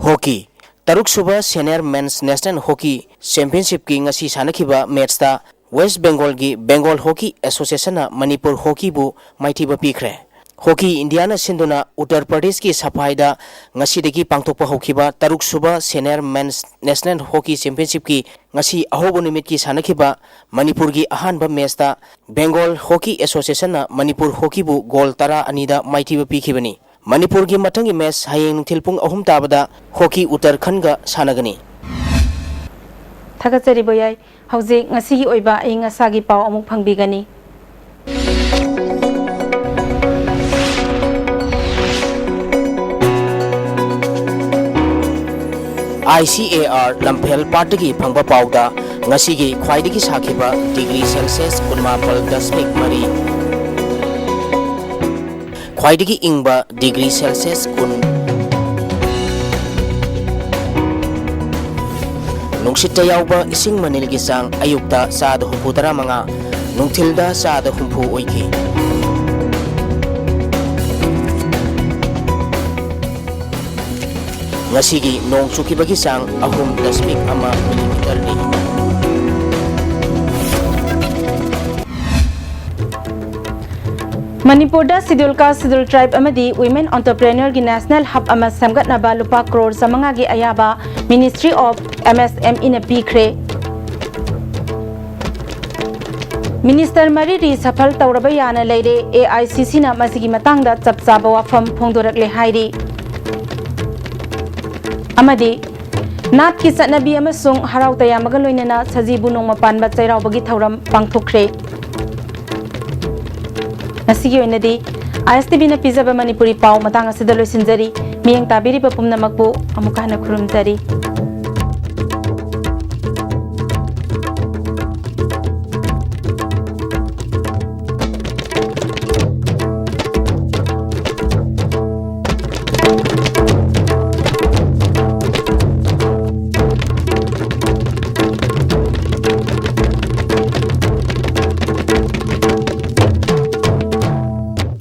ꯍꯣꯀꯤ꯫ ꯇꯔꯨꯛꯁꯨꯕ ꯁꯦꯅꯤꯌꯔ ꯃꯦꯟꯁ ꯅꯦꯁꯅꯦꯜ ꯍꯣꯀꯤ ꯆꯦꯝꯄꯤꯌꯟꯁꯤꯞꯀꯤ ꯉꯁꯤ ꯁꯥꯟꯅꯈꯤꯕ ꯃꯦꯆꯇ ꯋꯦꯁ ꯕꯦꯡꯒꯣꯜꯒꯤ ꯕꯦꯡꯒꯣꯜ ꯍꯣꯀꯤ ꯑꯦꯁꯣꯁꯤꯌꯦꯁꯟꯅ ꯃꯅꯤꯄꯨꯔ ꯍꯣꯀꯤꯕꯨ ꯃꯥꯏꯊꯤꯕ ꯄꯤꯈ꯭ꯔꯦ꯫ ꯍꯣꯀꯤ ꯏꯟꯗꯤꯌꯥꯅ ꯁꯤꯟꯗꯨꯅ ꯎꯠꯇꯔ ꯄ꯭ꯔꯗꯦꯁꯀꯤ ꯁꯐꯥꯏꯗ ꯉꯁꯤꯗꯒꯤ ꯄꯥꯡꯊꯣꯛꯄ ꯍꯧꯈꯤꯕ ꯇꯔꯨꯛ ꯁꯨꯕ ꯁꯦꯅꯤꯌꯔ ꯃꯦꯟꯁ ꯅꯦꯁꯅꯦꯜ ꯍꯣꯀꯤ ꯆꯦꯝꯄꯤꯌꯟꯁꯤꯞꯀꯤ ꯉꯁꯤ ꯑꯍꯧꯕ ꯅꯨꯃꯤꯠꯀꯤ ꯁꯥꯟꯅꯈꯤꯕ ꯃꯅꯤꯄꯨꯔꯒꯤ ꯑꯍꯥꯟꯕ ꯃꯦꯆꯇ ꯕꯦꯡꯒꯣꯜ ꯍꯣꯀꯤ ꯑꯦꯁꯣꯁꯤꯌꯦꯁꯟꯅ ꯃꯅꯤꯄꯨꯔ ꯍꯣꯀꯤꯕꯨ ꯒꯣꯜ ꯇꯔꯥ ꯑꯅꯤꯗ ꯃꯥꯏꯊꯤꯕ ꯄꯤꯈꯤꯕꯅꯤ꯫ ꯃꯅꯤꯄꯨꯔꯒꯤ ꯃꯊꯪꯒꯤ ꯃꯦꯆ ꯍꯌꯦꯡ ꯅꯨꯡꯊꯤꯜ ꯄꯨꯡ ꯑꯍꯨꯝ ꯇꯥꯕꯗ ꯍꯣꯀꯤ ꯎꯠꯇꯔꯈꯟꯒ ꯁꯥꯟꯅꯒꯅꯤ꯫ ꯊꯥꯒꯠꯆꯔꯤ ꯕꯣꯌꯥꯏ꯫ ꯍꯧꯖꯤꯛ ꯉꯁꯤꯒꯤ ꯑꯣꯏꯕ ꯑꯏꯪ ꯑꯁꯥꯒꯤ ꯄꯥꯎ ꯑꯃꯨꯛ ꯐꯪꯕꯤꯒꯅꯤ꯫ ICAR ꯂꯝꯐꯦꯜ ꯄꯥꯠꯇꯒꯤ ꯐꯪꯕ ꯄꯥꯎꯗ ꯉꯁꯤꯒꯤ ꯈ꯭ꯋꯥꯏꯗꯒꯤ ꯁꯥꯈꯤꯕ ꯗꯤꯒ꯭ꯔꯤ ꯁꯦꯜꯁꯤꯌꯁ ꯀꯨꯟꯃꯥꯄꯜ ꯗꯁꯃꯤꯛ ꯃꯔꯤ, ꯈ꯭ꯋꯥꯏꯗꯒꯤ ꯏꯪꯕ ꯗꯤꯒ꯭ꯔꯤ ꯁꯦꯜꯁꯤꯌꯁ ꯀꯨꯟ꯫ ꯅꯨꯡꯁꯤꯠꯇ ꯌꯥꯎꯕ ꯏꯁꯤꯡ ꯃꯅꯤꯜꯒꯤ ꯆꯥꯡ ꯑꯌꯨꯛꯇ ꯆꯥꯗ ꯍꯨꯝꯐꯨ ꯇꯔꯥꯃꯉꯥ, ꯅꯨꯡꯊꯤꯜꯗ ꯆꯥꯗ ꯍꯨꯝꯐꯨ ꯑꯣꯏꯈꯤ꯫ ꯉꯁꯤꯒꯤ ꯅꯣꯡ ꯆꯨꯈꯤꯕꯒꯤ ꯆꯥꯡ ꯑꯍꯨꯝ ꯗꯁꯃꯤꯛ ꯑꯃ ꯃꯤꯂꯤꯃꯤꯇꯔꯅꯤ꯫ ꯃꯅꯤꯄꯨꯔꯗ Scheduled Caste, Scheduled Tribe ꯑꯃꯗꯤ Women Entrepreneurꯒꯤ National Hub ꯑꯃ ꯁꯦꯝꯒꯠꯅꯕ ꯂꯨꯄꯥ ꯀ꯭ꯔꯣꯔ ꯆꯥꯃꯉꯥꯒꯤ ꯑꯌꯥꯕ Ministry of MSMEꯅ ꯄꯤꯈ꯭ꯔꯦ꯫ ꯃꯤꯅꯤꯁꯇꯔ ꯃꯔꯤ reshuffle ꯇꯧꯔꯕ ꯌꯥꯅ ꯂꯩꯔꯦ꯫ AICCꯅ ꯃꯁꯤꯒꯤ ꯃꯇꯥꯡꯗ ꯆꯞ ꯆꯥꯕ ꯋꯥꯐꯝ ꯐꯣꯡꯗꯣꯔꯛꯂꯦ ꯍꯥꯏꯔꯤ꯫ ꯑꯃꯗꯤ ꯅꯥꯠꯀꯤ ꯆꯠꯅꯕꯤ ꯑꯃꯁꯨꯡ ꯍꯔꯥꯎ ꯇꯌꯥꯝꯕꯒ ꯂꯣꯏꯅꯅ ꯁꯖꯤꯕꯨ ꯅꯣꯡꯃ ꯄꯥꯟꯕ ꯆꯩꯔꯥꯎꯕꯒꯤ ꯊꯧꯔꯝ ꯄꯥꯡꯊꯣꯛꯈ꯭ꯔꯦ꯫ ꯉꯁꯤꯒꯤ ꯑꯣꯏꯅꯗꯤ ISTVꯅ ꯄꯤꯖꯕ ꯃꯅꯤꯄꯨꯔꯤ ꯄꯥꯎ ꯃꯇꯥꯡ ꯑꯁꯤꯗ ꯂꯣꯏꯁꯤꯟꯖꯔꯤ꯫ ꯃꯤꯠꯌꯦꯡ ꯇꯥꯕꯤꯔꯤꯕ ꯄꯨꯝꯅꯃꯛꯄꯨ ꯑꯃꯨꯛꯀ ꯍꯟꯅ ꯈꯨꯔꯨꯝꯖꯔꯤ꯫